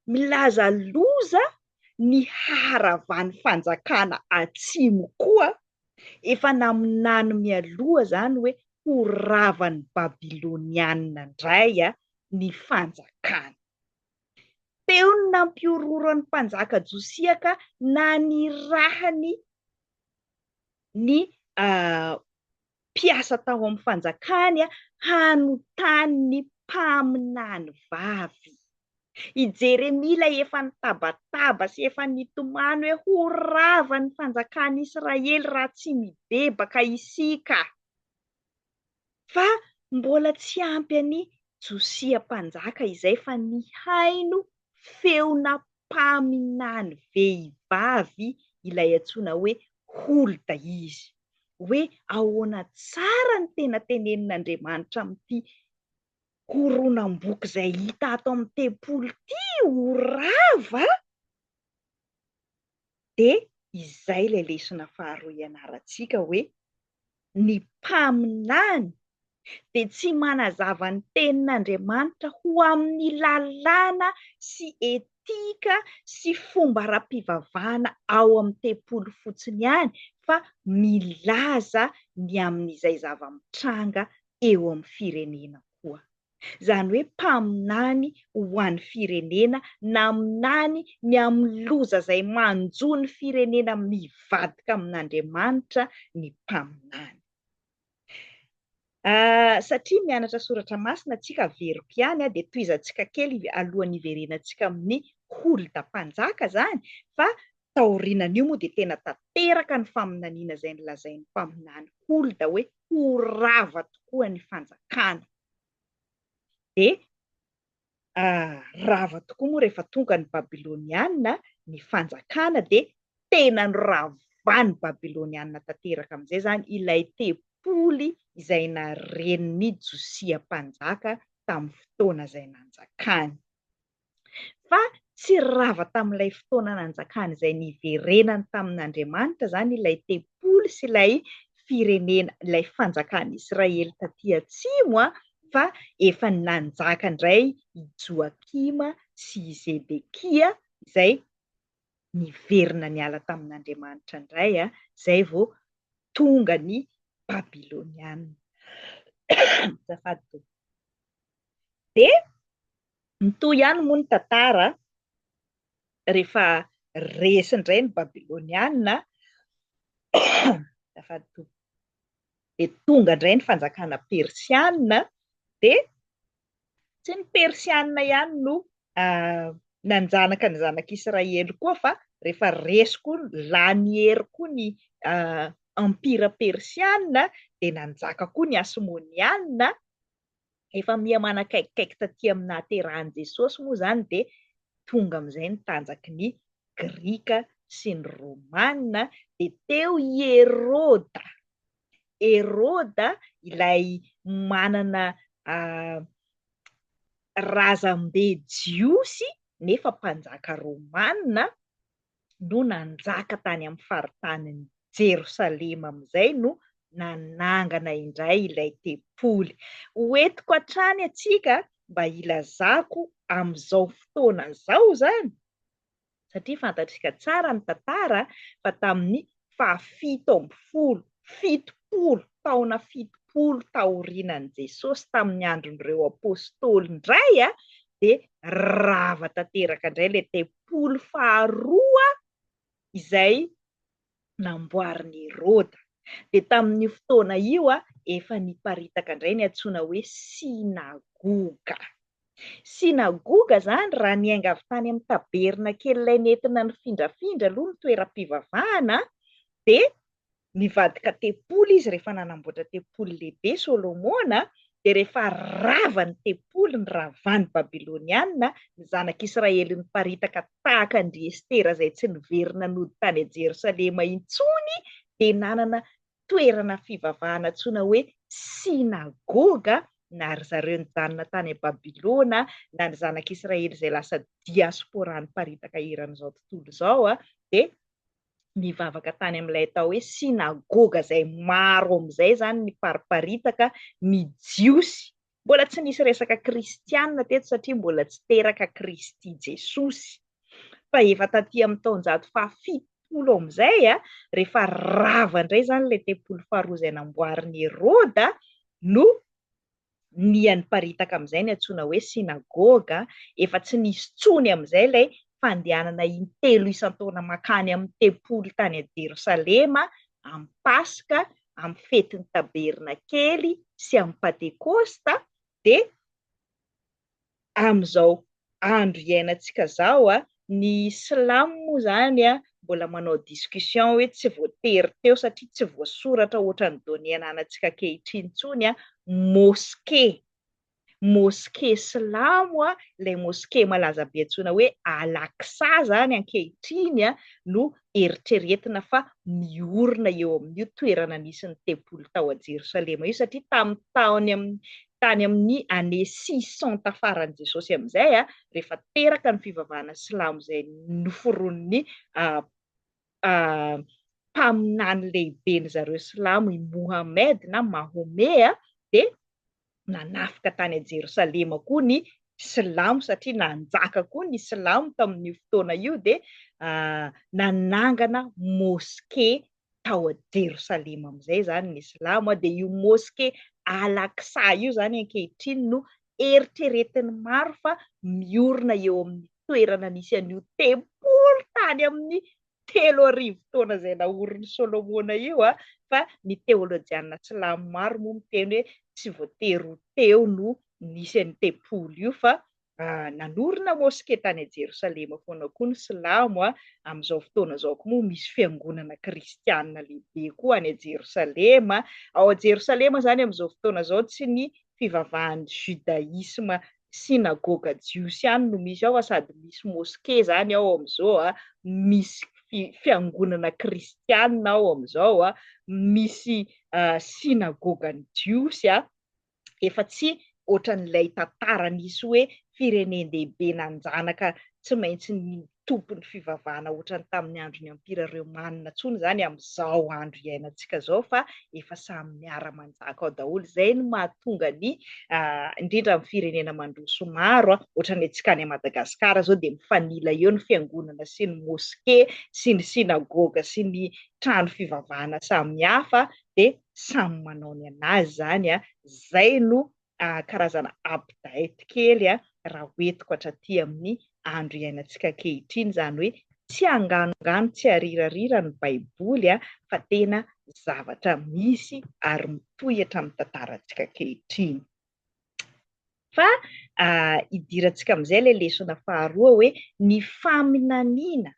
S1: Milaza loza ny haharavan'ny fanjakana atsimo koa, efa naminany mialoha izany hoe ho ravan'ny Babylonianina indray ny fanjakany. Teo no nampihorohoro an'ny mpanjaka Josia ka nanirahany ny mpiasa tao amin'ny fanjakany hanontany ny mpaminany vavy. I Jeremia ilay efa nitabataba sy efa nitomany hoe ho rava ny fanjakan'Israely raha tsy mibebaka isika. Fa mbola tsy ampy an'i Josia mpanjaka izay fa nihaino feona mpaminany vehivavy ilay antsoina hoe Holda izy. Hoe ahoana tsara ny tena tenenin'Andriamanitra amin'ity horonam-boky izay hita ato amin'ny tempoly ity ho rava? Dia izay ilay lesona faharoa ianarantsika hoe ny mpaminany dia tsy manazava ny tenin'Andriamanitra ho amin'ny lalàna sy etika sy fomba ara-pivavahana ao amin'ny tempoly fotsiny ihany fa milaza ny amin'izay zava-mitranga eo amin'ny firenena koa. Izany hoe mpaminany ho an'ny firenena, naminany ny amin'ny loza izay manjo ny firenena mivadika amin'Andriamanitra ny mpaminany. Satria mianatra soratra masina tsika, averiko ihany, dia tohizantsika kely alohan'ny hiverenantsika amin'ny Holda mpanjaka izany, fa taorianan'io moa dia tena tanteraka ny faminaniana izay nolazain'ny mpaminany Holda hoe ho rava tokoa ny fanjakana. Dia rava tokoa moa rehefa tonga ny Babyloniana, ny fanjakana dia tena noravan'ny Babyloniana tanteraka amin'izay izany ilay tempoly izay narenin'i Josia mpanjaka tamin'ny fotoana izay nanjakany. Fa tsy rava tamin'ilay fotoana nanjakany izay niverenany tamin'Andriamanitra izany ilay tempoly sy ilay firenena, ilay fanjakan'Israely taty atsimo, fa efa nanjaka indray i Joakima sy i Zedekia izay niverina niala tamin'Andriamanitra indray, izay vao tonga ny Babyloniana. Azafady tompoko. Dia mitohy ihany moa ny tantara rehefa resy indray ny Babyloniana, azafady tompoko, dia tonga indray ny fanjakana Persiana, dia tsy ny Persiana ihany no nanjanaka ny zanak'Israely koa fa rehefa resy koa, lany hery koa ny empire Persiana dia nanjaka koa ny Hasmoniana. Efa miha manakaikikaiky taty amin'ny nahaterahan'i Jesosy moa izany dia tonga amin'izay ny tanjaky ny Grika sy ny Romana, dia teo i Heroda. Heroda ilay manana razambe jiosy nefa mpanjaka romana no nanjaka tany amin'ny faritanin'i Jerosalema amin'izay no nanangana indray ilay tempoly. Ho entiko hatrany antsika mba hilazako amin'izao fotoana izao izany, satria fantatsika tsara ny tantara fa tamin'ny fahafito ambin'ny folo, 70, taona 70 taorianan'i Jesosy tamin'ny andron'ireo apostoly indray. dia rava tanteraka indray ilay tempoly faharoa izay namboarin'i Heroda. Dia tamin'io fotoana io efa niparitaka indray ny antsoina hoe synagoga. Synagoga izany raha niainga avy tany amin'ny tabernakely ilay nentina nifindrafindra aloha ny toeram-pivavahana dia nivadika tempoly izy rehefa nanamboatra tempoly lehibe Solomona dia rehefa rava ny tempoly niravan'ny Babyloniana, ny zanak'Israely niparitaka tahaka an-dry Estera izay tsy niverina nody tany Jerosalema intsony dia nanana toerana fivavahana antsoina hoe synagoga na ry zareo nijanona tany Babylona na ny zanak'Israely izay lasa diaspora niparitaka eran'izao tontolo izao dia nivavaka tany amin'ilay atao hoe synagoga izay maro amin'izay izany nipariparitaka ny Jiosy. Mbola tsy nisy resaka kristiana teto satria mbola tsy teraka Kristy Jesosy. Fa efa taty amin'ny taonjato fahafitopolo amin'izay, rehefa rava indray izany ilay tempoly faharoa izay namboarin'i Heroda no niha niparitaka amin'izay ny antsoina hoe synagoga, efa tsy nisy intsony amin'izay ilay fandehanana intelo isan-taona mankany amin'ny tempoly tany Jerosalema, amin'ny Paska, amin'ny fetin'ny Tabernakely sy amin'ny Pantekosta, dia amin'izao andro iainantsika izao, ny silamo moa izany mbola manao discussion hoe tsy voatery teo satria tsy voasoratra ohatran'ny données ananantsika ankehitriny intsony, mosquée, mosquée silamo, ilay mosquée malaza be antsoina hoe Al-Aqsa izany ankehitriny no eritreretina fa miorina eo amin'io toerana nisy ny tempoly tao Jerosalema io satria tamin'ny taony amin'ny tany amin'ny année 600 tafaran'i Jesosy amin'izay rehefa teraka ny fivavahana silamo izay noforonin'ny mpaminany lehiben'ny zareo silamo i Mohammed na Mahomet dia nanafika tany Jerosalema koa ny silamo satria nanjaka koa ny silamo tamin'io fotoana io dia nanangana mosquée tao Jerosalema amin'izay izany ny silamo dia io mosquée Al-Aqsa io izany ankehitriny no eritreretin'ny maro fa miorina eo amin'ny toerana nisy an'io tempoly tany amin'ny 3000 taona izay naorin'i Solomona io fa ny teolojiana silamo maro moa miteny hoe tsy voatery ho teo no nisy an'io tempoly io fa nanorina moske tany Jerosalema foana koa ny silamo. Amin'izao fotoana izao koa moa misy fiangonana kristiana lehibe koa any Jerosalema. Ao Jerosalema izany amin'izao fotoana izao tsy ny fivavahan'ny judaïsme synagoga jiosy ihany no misy ao fa sady misy moske izany ao amin'izao, misy fiangonana kristiana ao amin'izao, misy synagogan'ny jiosy. Efa tsy ohatran'ilay tantara nisy hoe firenen-dehibe nanjanaka tsy maintsy ny tompon'ny fivavahana ohatran'ny tamin'ny andron'ny Empira Romanina intsony izany amin'izao andro iainantsika izao fa efa samy miara-manjaka ao daholo. Izay no mahatonga ny indrindra amin'ny firenena mandroso maro, ohatran'ny antsika any Madagasikara izao dia mifanila eo ny fiangonana sy ny moske sy ny synagoga sy ny trano fivavahana samihafa dia samy manao ny anazy izany a, zay no karazana update kely raha hoentiko hatraty amin'ny andro iainantsika ankehitriny, izany hoe tsy anganongano tsy arirarira ny baiboly fa tena zavatra misy ary mitohy hatramin'ny tantarantsika ankehitriny. Fa idirantsika amin'izay ilay lesona faharoa hoe ny faminaniana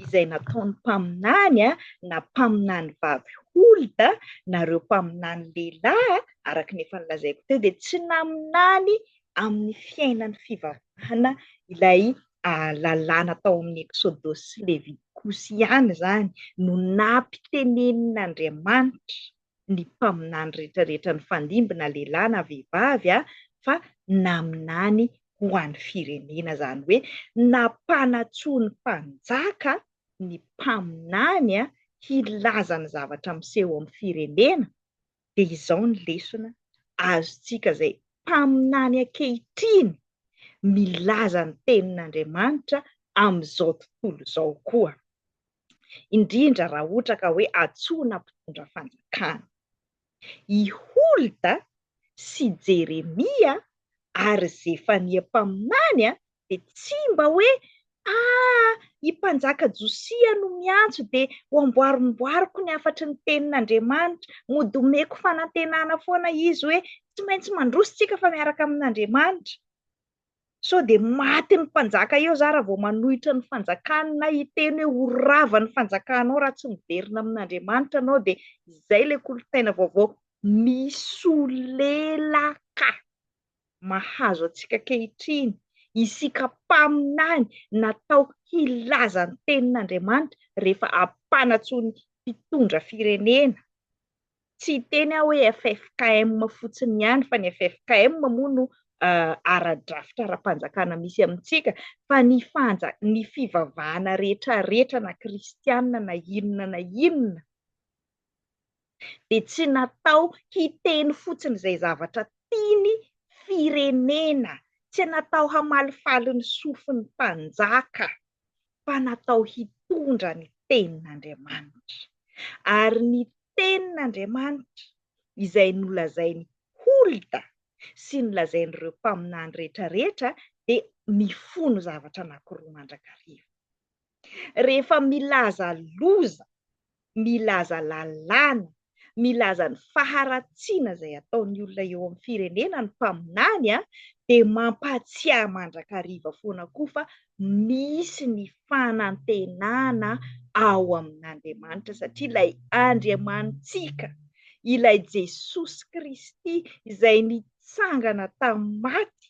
S1: izay nataon'ny mpaminany na mpaminany vavy Holda na ireo mpaminany lehilahy araka ny efa nolazaiko teo dia tsy naminany amin'ny fiainan'ny fivavahana ilay lalàna tao amin'ny Eksodosy sy Levitikosy ihany izany no nampitenenin'Andriamanitra ny mpaminany rehetra rehetra nifandimby na lehilahy na vehivavy fa naminany ho an'ny firenena, izany hoe nampanantsoa ny mpanjaka ny mpaminany hilaza ny zavatra miseho amin'ny firenena, dia izao ny lesona azontsika izay mpaminany ankehitriny milaza ny tenin'Andriamanitra amin'izao tontolo izao koa. indrindra raha ohatra ka hoe antsoina mpitondra fanjakana. I Holda sy Jeremia Ary Zefania mpaminany dia tsy mba hoe, Ah, i mpanjaka Josia no miantso dia ho amboarimboariko ny hafatry ny tenin'Andriamanitra, mody omeko fanantenana foana izy hoe tsy maintsy mandroso tsika fa miaraka amin'Andriamanitra. Sao dia maty ny mpanjaka eo za raha vao manohitra ny fanjakany na hiteny hoe ho rava ny fanjakanao raha tsy miverina amin'Andriamanitra anao dia izay ilay kolontsaina vaovao misolelaka mahazo antsika ankehitriny, isika mpaminany natao hilaza ny tenin'Andriamanitra rehefa ampanantsoin'ny mpitondra firenena. Tsy hiteny aho hoe ffkm fotsiny ihany fa ny ffkm moa no ara-drafitra ara-panjakana misy amintsika fa ny fanja ny fivavahana rehetra rehetra na kristianina na inona na inona dia tsy natao hiteny fotsiny izay zavatra tiany firenena, tsy natao hamalifaly ny sofin'ny mpanjaka fa natao hitondra ny tenin'Andriamanitra. Ary ny tenin'Andriamanitra izay nolazain'i Holda sy nolazain'ireo mpaminany rehetra rehetra dia mifono zavatra anankiroa mandrakariva. Rehefa milaza loza milaza lalàna, milaza ny faharatsiana izay ataon'ny olona eo amin'ny firenena ny mpaminany dia mampahatsiahy mandrakariva foana koa fa misy ny fanantenana ao amin'Andriamanitra satria ilay Andriamanitsika, ilay Jesosy Kristy izay nitsangana tamin'ny maty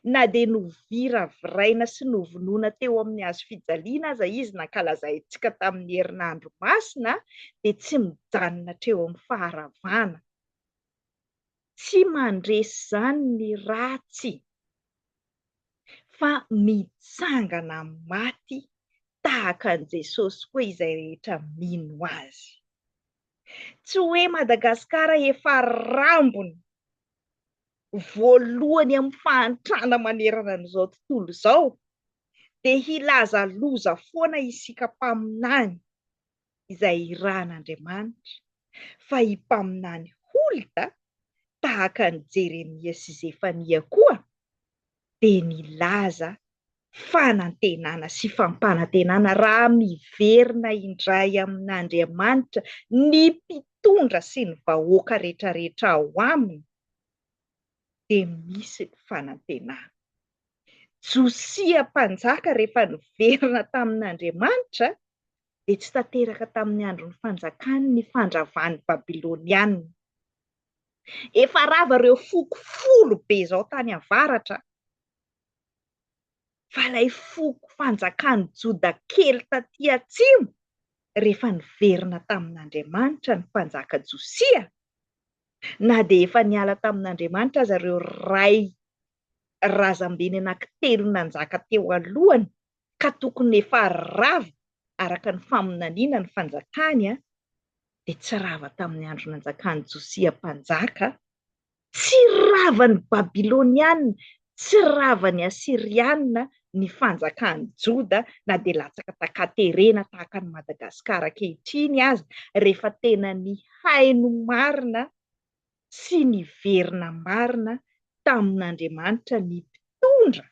S1: Na dia noviraviraina sy novonoina teo amin'ny hazo fijaliana aza izy nankalazaintsika tamin'ny herinandro masina dia tsy mijanona hatreo amin'ny faharavana. Tsy mandresy izany ny ratsy fa mitsangana amin'ny maty tahaka an'i Jesosy koa izay rehetra mino Azy. Tsy hoe Madagasikara efa rambony voalohany amin'ny fahantrana manerana an'izao tontolo izao, dia hilaza loza foana isika mpaminany izay irahan'Andriamanitra, fa i mpaminany Holda, tahaka an'i Jeremia sy Zefania koa, dia nilaza fanantenana sy fampanantenana raha miverina indray amin'Andriamanitra ny mpitondra sy ny vahoaka rehetrarehetra ao aminy, dia misy ny fanantenana. Josia mpanjaka rehefa niverina tamin'Andriamanitra dia tsy tanteraka tamin'ny andron'ny fanjakany ny fandravan'ny Babylonianina. Efa rava ireo foko folo be izao tany avaratra, fa ilay foko fanjakan'i Joda kely taty atsimo, rehefa niverina tamin'Andriamanitra ny mpanjaka Josia, na dia efa niala tamin'Andriamanitra aza ireo ray razambeny anankitelo nanjaka teo alohany, ka tokony efa rava araka ny faminaniana ny fanjakany, dia tsy rava tamin'ny andro nanjakan'i Josia mpanjaka, tsy ravan'ny Babyloniana, tsy ravan'ny Asyriana ny fanjakan'i Joda na dia latsaka takaterena tahaka an'i Madagasikara ankehitriny aza, rehefa tena nihaino marina sy niverina marina tamin'Andriamanitra ny mpitondra,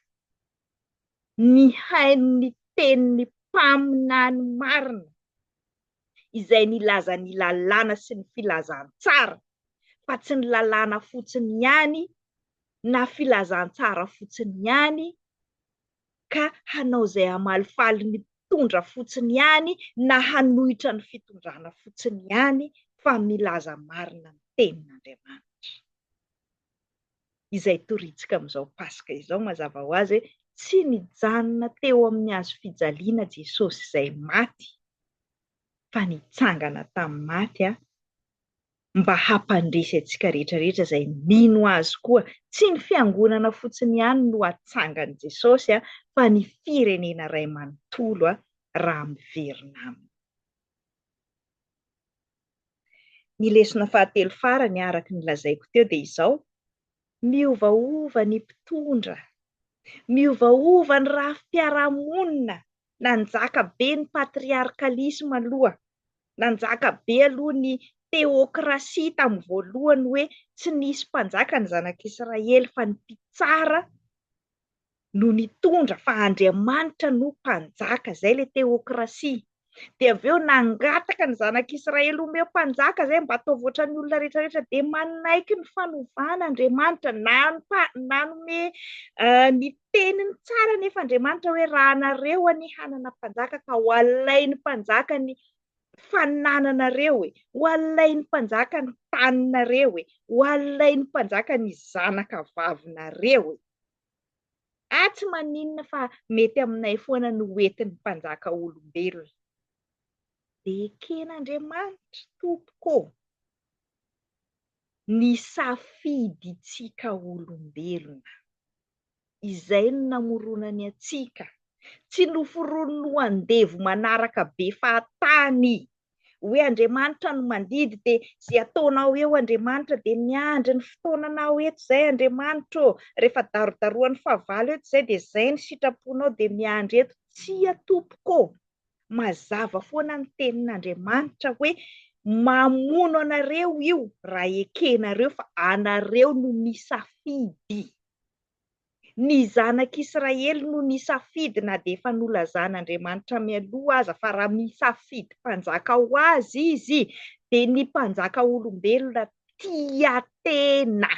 S1: nihaino ny tenin'ny mpaminany marina. izay nilaza ny lalàna sy ny filazantsara, fa tsy ny lalàna fotsiny ihany na filazantsara fotsiny ihany, ka hanao izay hamalifaly ny mpitondra fotsiny ihany na hanohitra ny fitondrana fotsiny ihany, fa milaza marina ny tenin'Andriamanitra. Izay torintsika amin'izao Paska izao, mazava ho azy hoe tsy nijanona teo amin'ny hazo fijaliana Jesosy izay maty, fa nitsangana tamin'ny maty mba hampandresy antsika rehetra rehetra izay mino Azy koa. Tsy ny fiangonana fotsiny ihany no hatsangan'i Jesosy fa ny firenena iray manontolo raha miverina aminy. Ny lesona fahatelo farany araka ny lazaiko teo dia izao, miovaova ny mpitondra, miovaova ny rafi-piarahamonina, nanjaka be ny patriarkalisma aloha, nanjaka be aloha ny Teokrasia tamin'ny voalohany hoe tsy nisy mpanjaka ny zanak'Israely fa ny mpitsara no nitondra fa Andriamanitra no mpanjaka, izay ilay teokrasia. Dia avy eo nangataka ny zanak'Israely omeo mpanjaka izay mba ataovy ohatran'ny olona rehetra rehetra, dia manaiky ny fanovana Andriamanitra, nanome ny teniny tsara anefa Andriamanitra hoe raha anareo anie hanana mpanjaka ka ho alain'ny mpanjaka ny fanananareo e, ho alain'ny mpanjaka ny taninareo e, ho alain'ny mpanjaka ny zanaka vavinareo e. Ah tsy maninona fa mety aminay foana ny ho entin'ny mpanjaka olombelona. Dia eken'Andriamanitra tompoko ô ny safidintsika olombelona. Izay no namoronany antsika. Tsy noforoniny ho andevo manaraka be fahatany. Hoe Andriamanitra no mandidy dia izay ataonao eo Andriamanitra dia miandry ny fotoananao eto izay Andriamanitra ô, rehefa darodaroan'ny fahavalo eto izay dia izay ny sitraponao dia miandry eto. Tsia tompoko ô, mazava foana ny tenin'Andriamanitra hoe mamono anareo io raha ekenareo fa anareo no misafidy. Ny zanak'Israely no nisafidy na dia efa nolazan'Andriamanitra mialoha aza fa raha misafidy mpanjaka ho azy izy dia ny mpanjaka olombelona tia tena.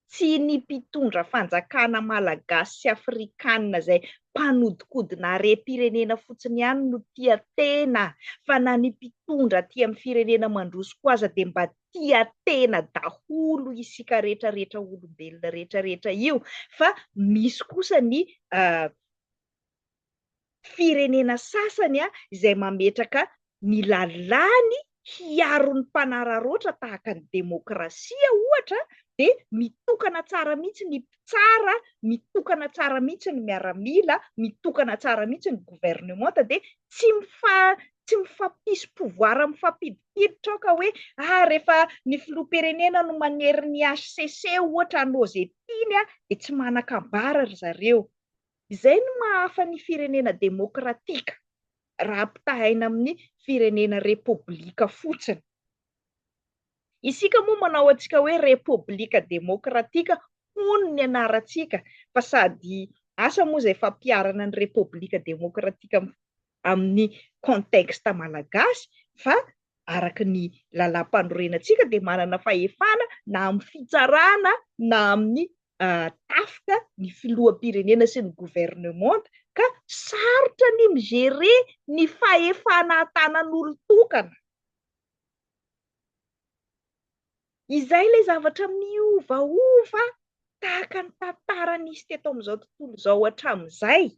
S1: Tsy ny mpitondra fanjakana malagasy sy afrikanina izay mpanodikodina harem-pirenena fotsiny ihany no tia tena fa na ny mpitondra aty amin'ny firenena mandroso koa aza dia mba tia tena daholo isika rehetra rehetra olombelona rehetra rehetra io fa misy kosa ny firenena sasany izay mametraka ny lalàny hiaro ny mpanararaotra tahaka ny demokrasia ohatra dia mitokana tsara mihitsy ny mpitsara, mitokana tsara mihitsy ny miaramila, mitokana tsara mihitsy ny gouvernementa dia tsy mifa tsy mifampisy pouvoir mifampidipiditra ao ka hoe ah rehefa ny filoham-pirenena no manery ny HCC ohatra hanao izay tiany dia tsy manan-kambara ry zareo. Izay no maha-hafa ny firenena demokratika raha ampitahaina amin'ny firenena repoblika fotsiny. Isika moa manao antsika hoe Repoblika Demokratika hono ny anarantsika fa sady asa moa izay fampiharana ny Repoblika Demokratika amin'ny contexte malagasy fa araka ny lalàmpanorenantsika dia manana fahefana na amin'ny fitsarana na amin'ny tafika ny filoham-pirenena sy ny gouvernementa ka sarotra ny mi-gérer ny fahefana antanan'olon-tokana. Izay ilay zavatra miovaova tahaka ny tantara nisy teto amin'izao tontolo izao hatramin'izay.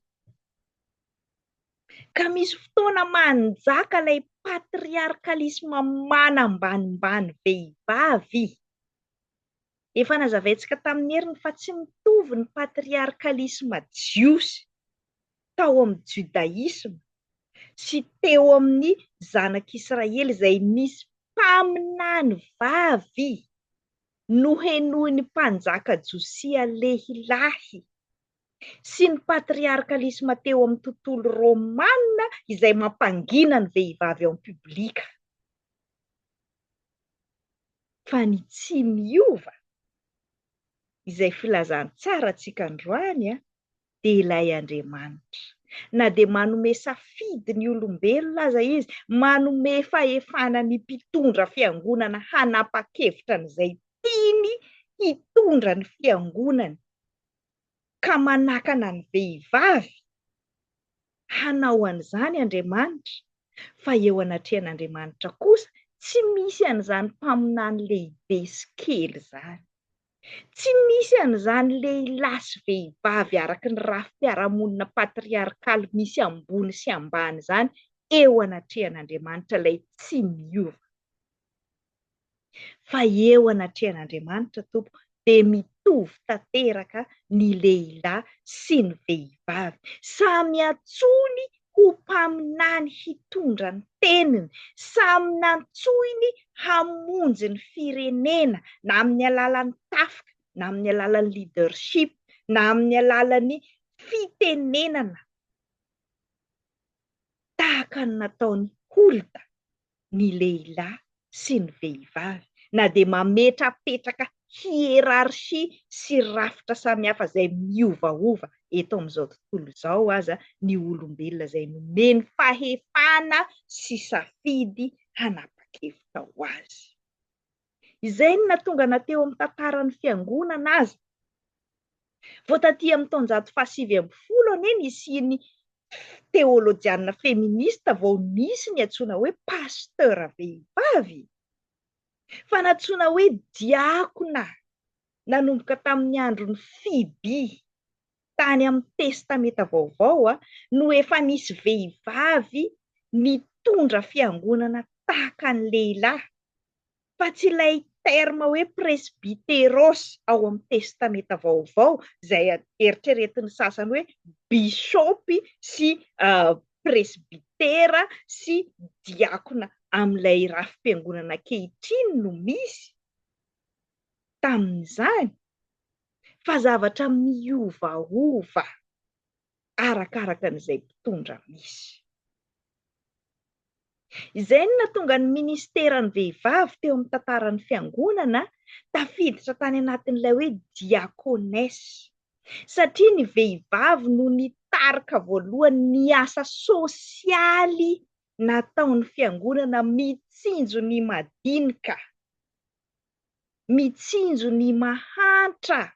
S1: Ka misy fotoana manjaka ilay patriarkalisma manambanimbany vehivavy. Efa nazavaintsika tamin'ny heriny fa tsy mitovy ny patriarkalisma jiosy tao amin'ny judaisme sy teo amin'ny zanak'Israely izay nisy mpaminany vavy nohenoin'ny mpanjaka Josia lehilahy sy ny patriarkalisma teo amin'ny tontolo romana izay mampangina ny vehivavy en public. Fa ny tsy miova, izay filazantsara antsika androany, dia ilay Andriamanitra. Na dia manome safidy ny olombelona aza Izy, manome fahefana ny mpitondra fiangonana hanapa-kevitra an'izay tiany hitondra ny fiangonany, ka manakana ny vehivavy hanao an'izany Andriamanitra, fa eo anatrehan'Andriamanitra kosa tsy misy an'izany mpaminany lehibe sy kely izany. Tsy misy an'izany lehilahy sy vehivavy araka ny rafi-piarahamonina patriarkaly misy ambony sy ambany izany eo anatrehan'Andriamanitra ilay tsy miova. Fa eo anatrehan'Andriamanitra Tompo dia mitovy tanteraka ny lehilahy sy ny vehivavy. Samy antsoiny ho mpaminany hitondra ny teniny, samy nantsoiny hamonjy ny firenena na amin'ny alalan'ny tafika, na amin'ny alalan'ny leadership, na amin'ny alalan'ny fitenenana tahaka ny nataon'i Holda. ny lehilahy sy ny vehivavy, na dia mametrapetraka hiérarchie sy rafitra samihafa izay miovaova eto amin'izao tontolo izao aza ny olombelona izay nomeny fahefana sy safidy hanapa-kevitra ho azy. Izay no nahatonga na teo amin'ny tantaran'ny Fiangonana aza. Vao taty amin'ny taonjato faha-19 anie nisian'ny teolojianina feminista vao nisy ny antsoina hoe pasteur vehivavy. Fa nantsoina hoe diakona nanomboka tamin'ny andron'i Fiby tany amin'ny Testamenta Vaovao no efa nisy vehivavy nitondra fiangonana tahaka ny lehilahy, fa tsy ilay terme hoe presbyteros ao amin'ny Testamenta Vaovao izay eritreretin'ny sasany hoe bishopy sy presbytera sy diakona amin'ilay rafi-piangonana ankehitriny no misy tamin'izany. fa zavatra miovaova arakaraka an'izay mpitondra misy. Izay no nahatonga ny ministeran'ny vehivavy teo amin'ny tantaran'ny fiangonana tafiditra tany anatin'ilay hoe diakonesa, satria ny vehivavy no nitarika voalohany ny asa sosialy nataon'ny fiangonana mitsinjo ny madinika. mitsinjo ny mahantra,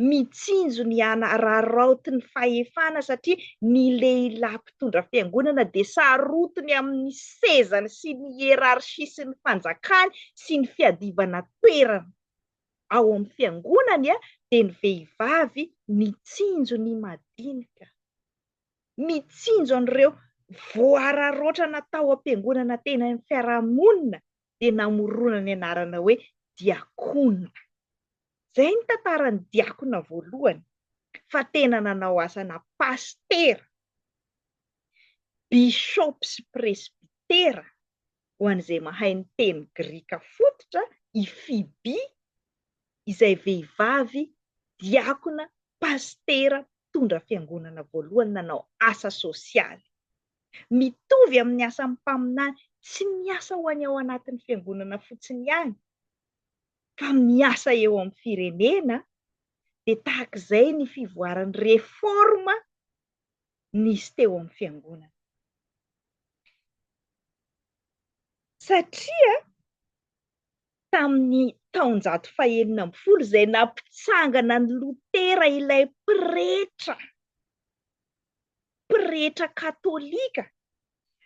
S1: mitsinjo ny hanararaotin'ny fahefana satria ny lehilahy mpitondra fiangonana dia sarotiny amin'ny sezany sy ny hiérarchie sy ny fanjakany sy ny fiadivana toerana ao amin'ny fiangonany dia ny vehivavy mitsinjo ny madinika. Mitsinjo an'ireo voararaotra natao am-piangonana teny amin'ny fiarahamonina dia namorona ny anarana hoe diakona. Izay ny tantaran'ny diakona voalohany fa tena nanao asana pasitera, bishop sy presbytera ho an'izay mahay ny teny grika fototra i Fiby izay vehivavy diakona, pasitera, mpitondra fiangonana voalohany nanao asa sosialy. Mitovy amin'ny asan'ny mpaminany, tsy miasa ho an'ny ao anatin'ny fiangonana fotsiny ihany, fa miasa eo amin'ny firenena, dia tahaka izay ny fivoaran'ny réforme nisy teo amin'ny fiangonana. Satria tamin'ny taonjato fahenina ambin'ny folo izay nampitsangana an'i Lotera ilay pretra, pretra katolika,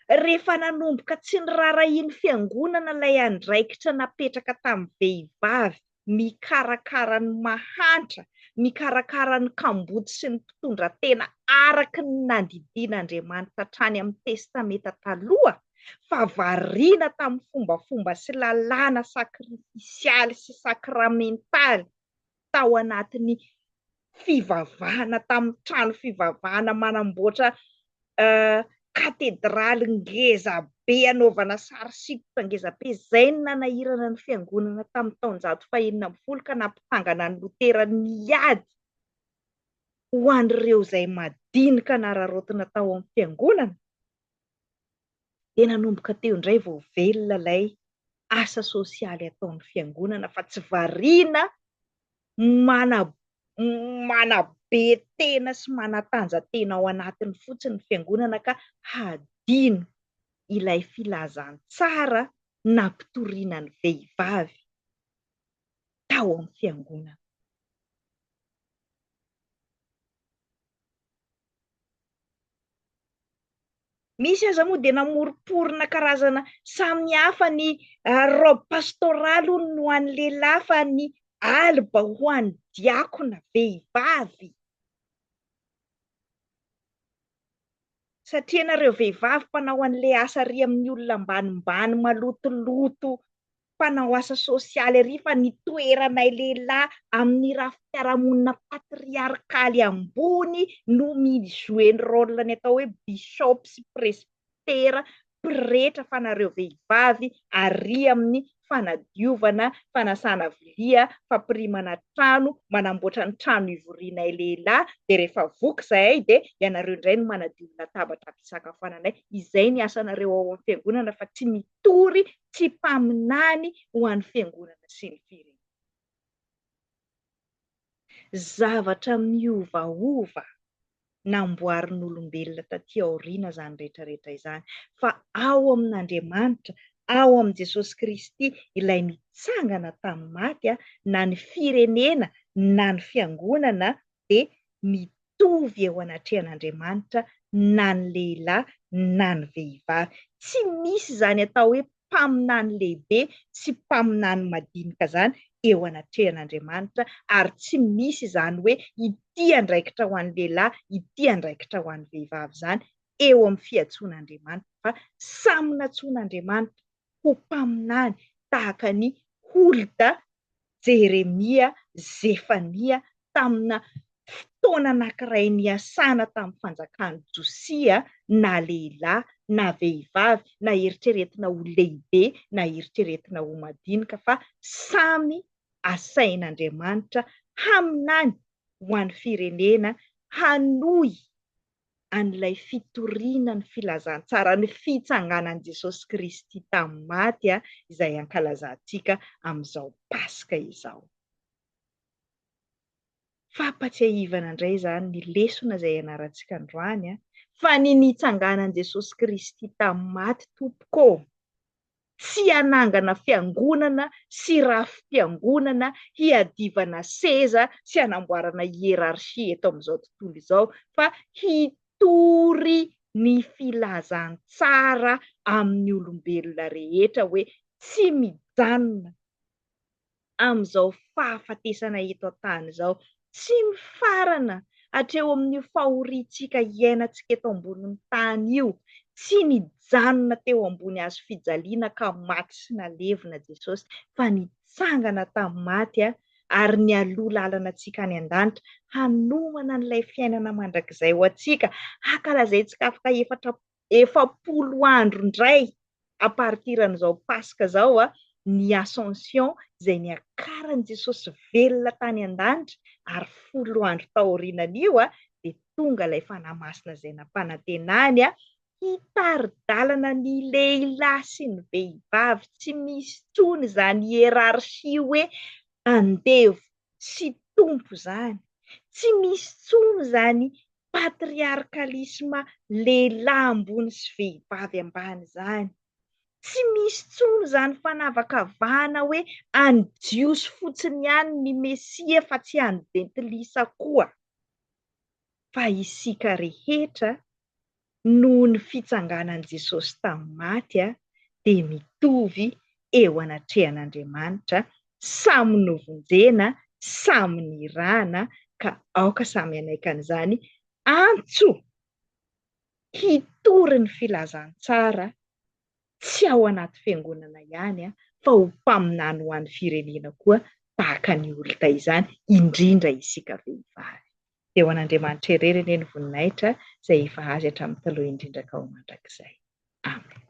S1: rehefa nanomboka tsy niraharahian'ny fiangonana ilay andraikitra napetraka tamin'ny vehivavy mikarakara ny mahantra, mikarakara ny kamboty sy ny mpitondra tena araka ny nandidian'Andriamanitra hatrany amin'ny Testamenta Taloha, fa variana tamin'ny fombafomba sy lalàna sakrifisialy sy sakramentaly tao anatin'ny fivavahana tamin'ny trano fivavahana manamboatra katedraly ngeza be anaovana sary sikotra ngeza be, izay no nanahirana ny fiangonana tamin'ny taonjato fahenina ambin'ny folo ka nampitangana an'i Lotera niady ho an'ireo izay madinika nararaotina tao amin'ny fiangonana. Dia nanomboka teo indray vao velona ilay asa sosialy ataon'ny fiangonana fa tsy variana manabe tena sy manatanja-tena ao anatiny fotsiny ny fiangonana ka hadino ilay filazantsara nampitoriana ny vehivavy tao amin'ny fiangonana. Misy aza moa dia namoromporona karazana samy hafa ny robe pastorale hono no an'ny lehilahy fa ny alba ho an'ny diakona vehivavy. Satria ianareo vehivavy mpanao an'ilay asa ary amin'ny olona ambanimbany malotoloto mpanao asa sosialy ery fa ny toeranay lehilahy amin'ny rafi-piarahamonina patriarkaly ambony no mi-jouer ny rôle ny atao hoe bishop sy presbytera, pretra fa nareo vehivavy ary amin'ny fanadiovana, fanasana vilia, fampirimana trano, manamboatra ny trano ivorianay lehilahy, dia rehefa voky izahay dia ianareo indray no manadio ny latabatra fisakafoananay. Izay ny asanareo ao amin'ny fiangonana fa tsy mitory, tsy mpaminany ho an'ny fiangonana sy ny firenena. Zavatra miovaova namboarin'olombelona taty aoriana izany rehetra rehetra izany, fa ao amin'Andriamanitra, ao amin'i Jesosy Kristy ilay nitsangana tamin'ny maty, na ny firenena na ny fiangonana dia mitovy eo anatrehan'Andriamanitra na ny lehilahy na ny vehivavy. Tsy misy izany atao hoe mpaminany lehibe sy mpaminany madinika izany eo anatrehan'Andriamanitra ary tsy misy izany hoe ity andraikitra ho an'ny lehilahy, ity andraikitra ho an'ny vehivavy izany eo amin'ny fiantsoan'Andriamanitra fa samy nantsoin'Andriamanitra ho mpaminany tahaka an'i Holda, Jeremia, Zefania tamina fotoana anankiray niasana tamin'ny fanjakan'i Josia na lehilahy na vehivavy na eritreretina ho lehibe na eritreretina ho madinika fa samy asain'Andriamanitra haminany ho an'ny firenena hanohy an'ilay fitoriana ny filazantsara, ny fitsanganan'i Jesosy Kristy tamin'ny maty izay ankalazantsika amin'izao Paska izao. Fampatsiahivana indray izany ny lesona izay ianarantsika androany fa ny nitsanganan'i Jesosy Kristy tamin'ny maty tompoko ô! Tsy hanangana fiangonana sy rafi-piangonana hiadivana seza sy hanamboarana hiérarchie eto amin'izao tontolo izao fa hitory ny filazantsara amin'ny olombelona rehetra hoe tsy mijanona amin'izao fahafatesana eto an-tany izao. Tsy mifarana hatreo amin'io fahoriantsika iainantsika eto ambonin'ny tany io. Tsy nijanona teo ambony hazo fijaliana ka maty sy nalevina Jesosy, fa nitsangana tamin'ny maty ary nialoha lalana antsika any an-danitra, hanomana an'ilay fiainana mandrakizay ho antsika. Hankalazaintsika afaka efatra 40 andro indray à partir an'izao Paska izao ny Ascension izay niakaran'i Jesosy velona tany an-danitra ary folo andro taorianan'io dia tonga ilay Fanahy Masina izay nampanantenany hitari-dalana ny lehilahy sy ny vehivavy, tsy misy intsony izany hiérarchie hoe andevo sy tompo izany, tsy misy intsony izany patriarkalisma lehilahy ambony sy vehivavy ambany izany. Tsy misy intsony izany fanavakavahana hoe an'ny Jiosy fotsiny ihany ny Mesia fa tsy an'ny Jentilisa koa. Fa isika rehetra noho ny fitsanganan'i Jesosy tamin'ny maty dia mitovy eo anatrehan'Andriamanitra, samy novonjena, samy nirahana, ka aoka samy hanaiky an'izany antso hitory ny filazantsara tsy ao anaty fiangonana ihany fa ho mpaminany ho an'ny firenena koa tahaka ny olona izany, indrindra isika vehivavy. Dia ho an'Andriamanitra irery anie ny voninahitra izay efa Azy hatramin'ny taloha indrindra ka ho mandrakizay. Amen.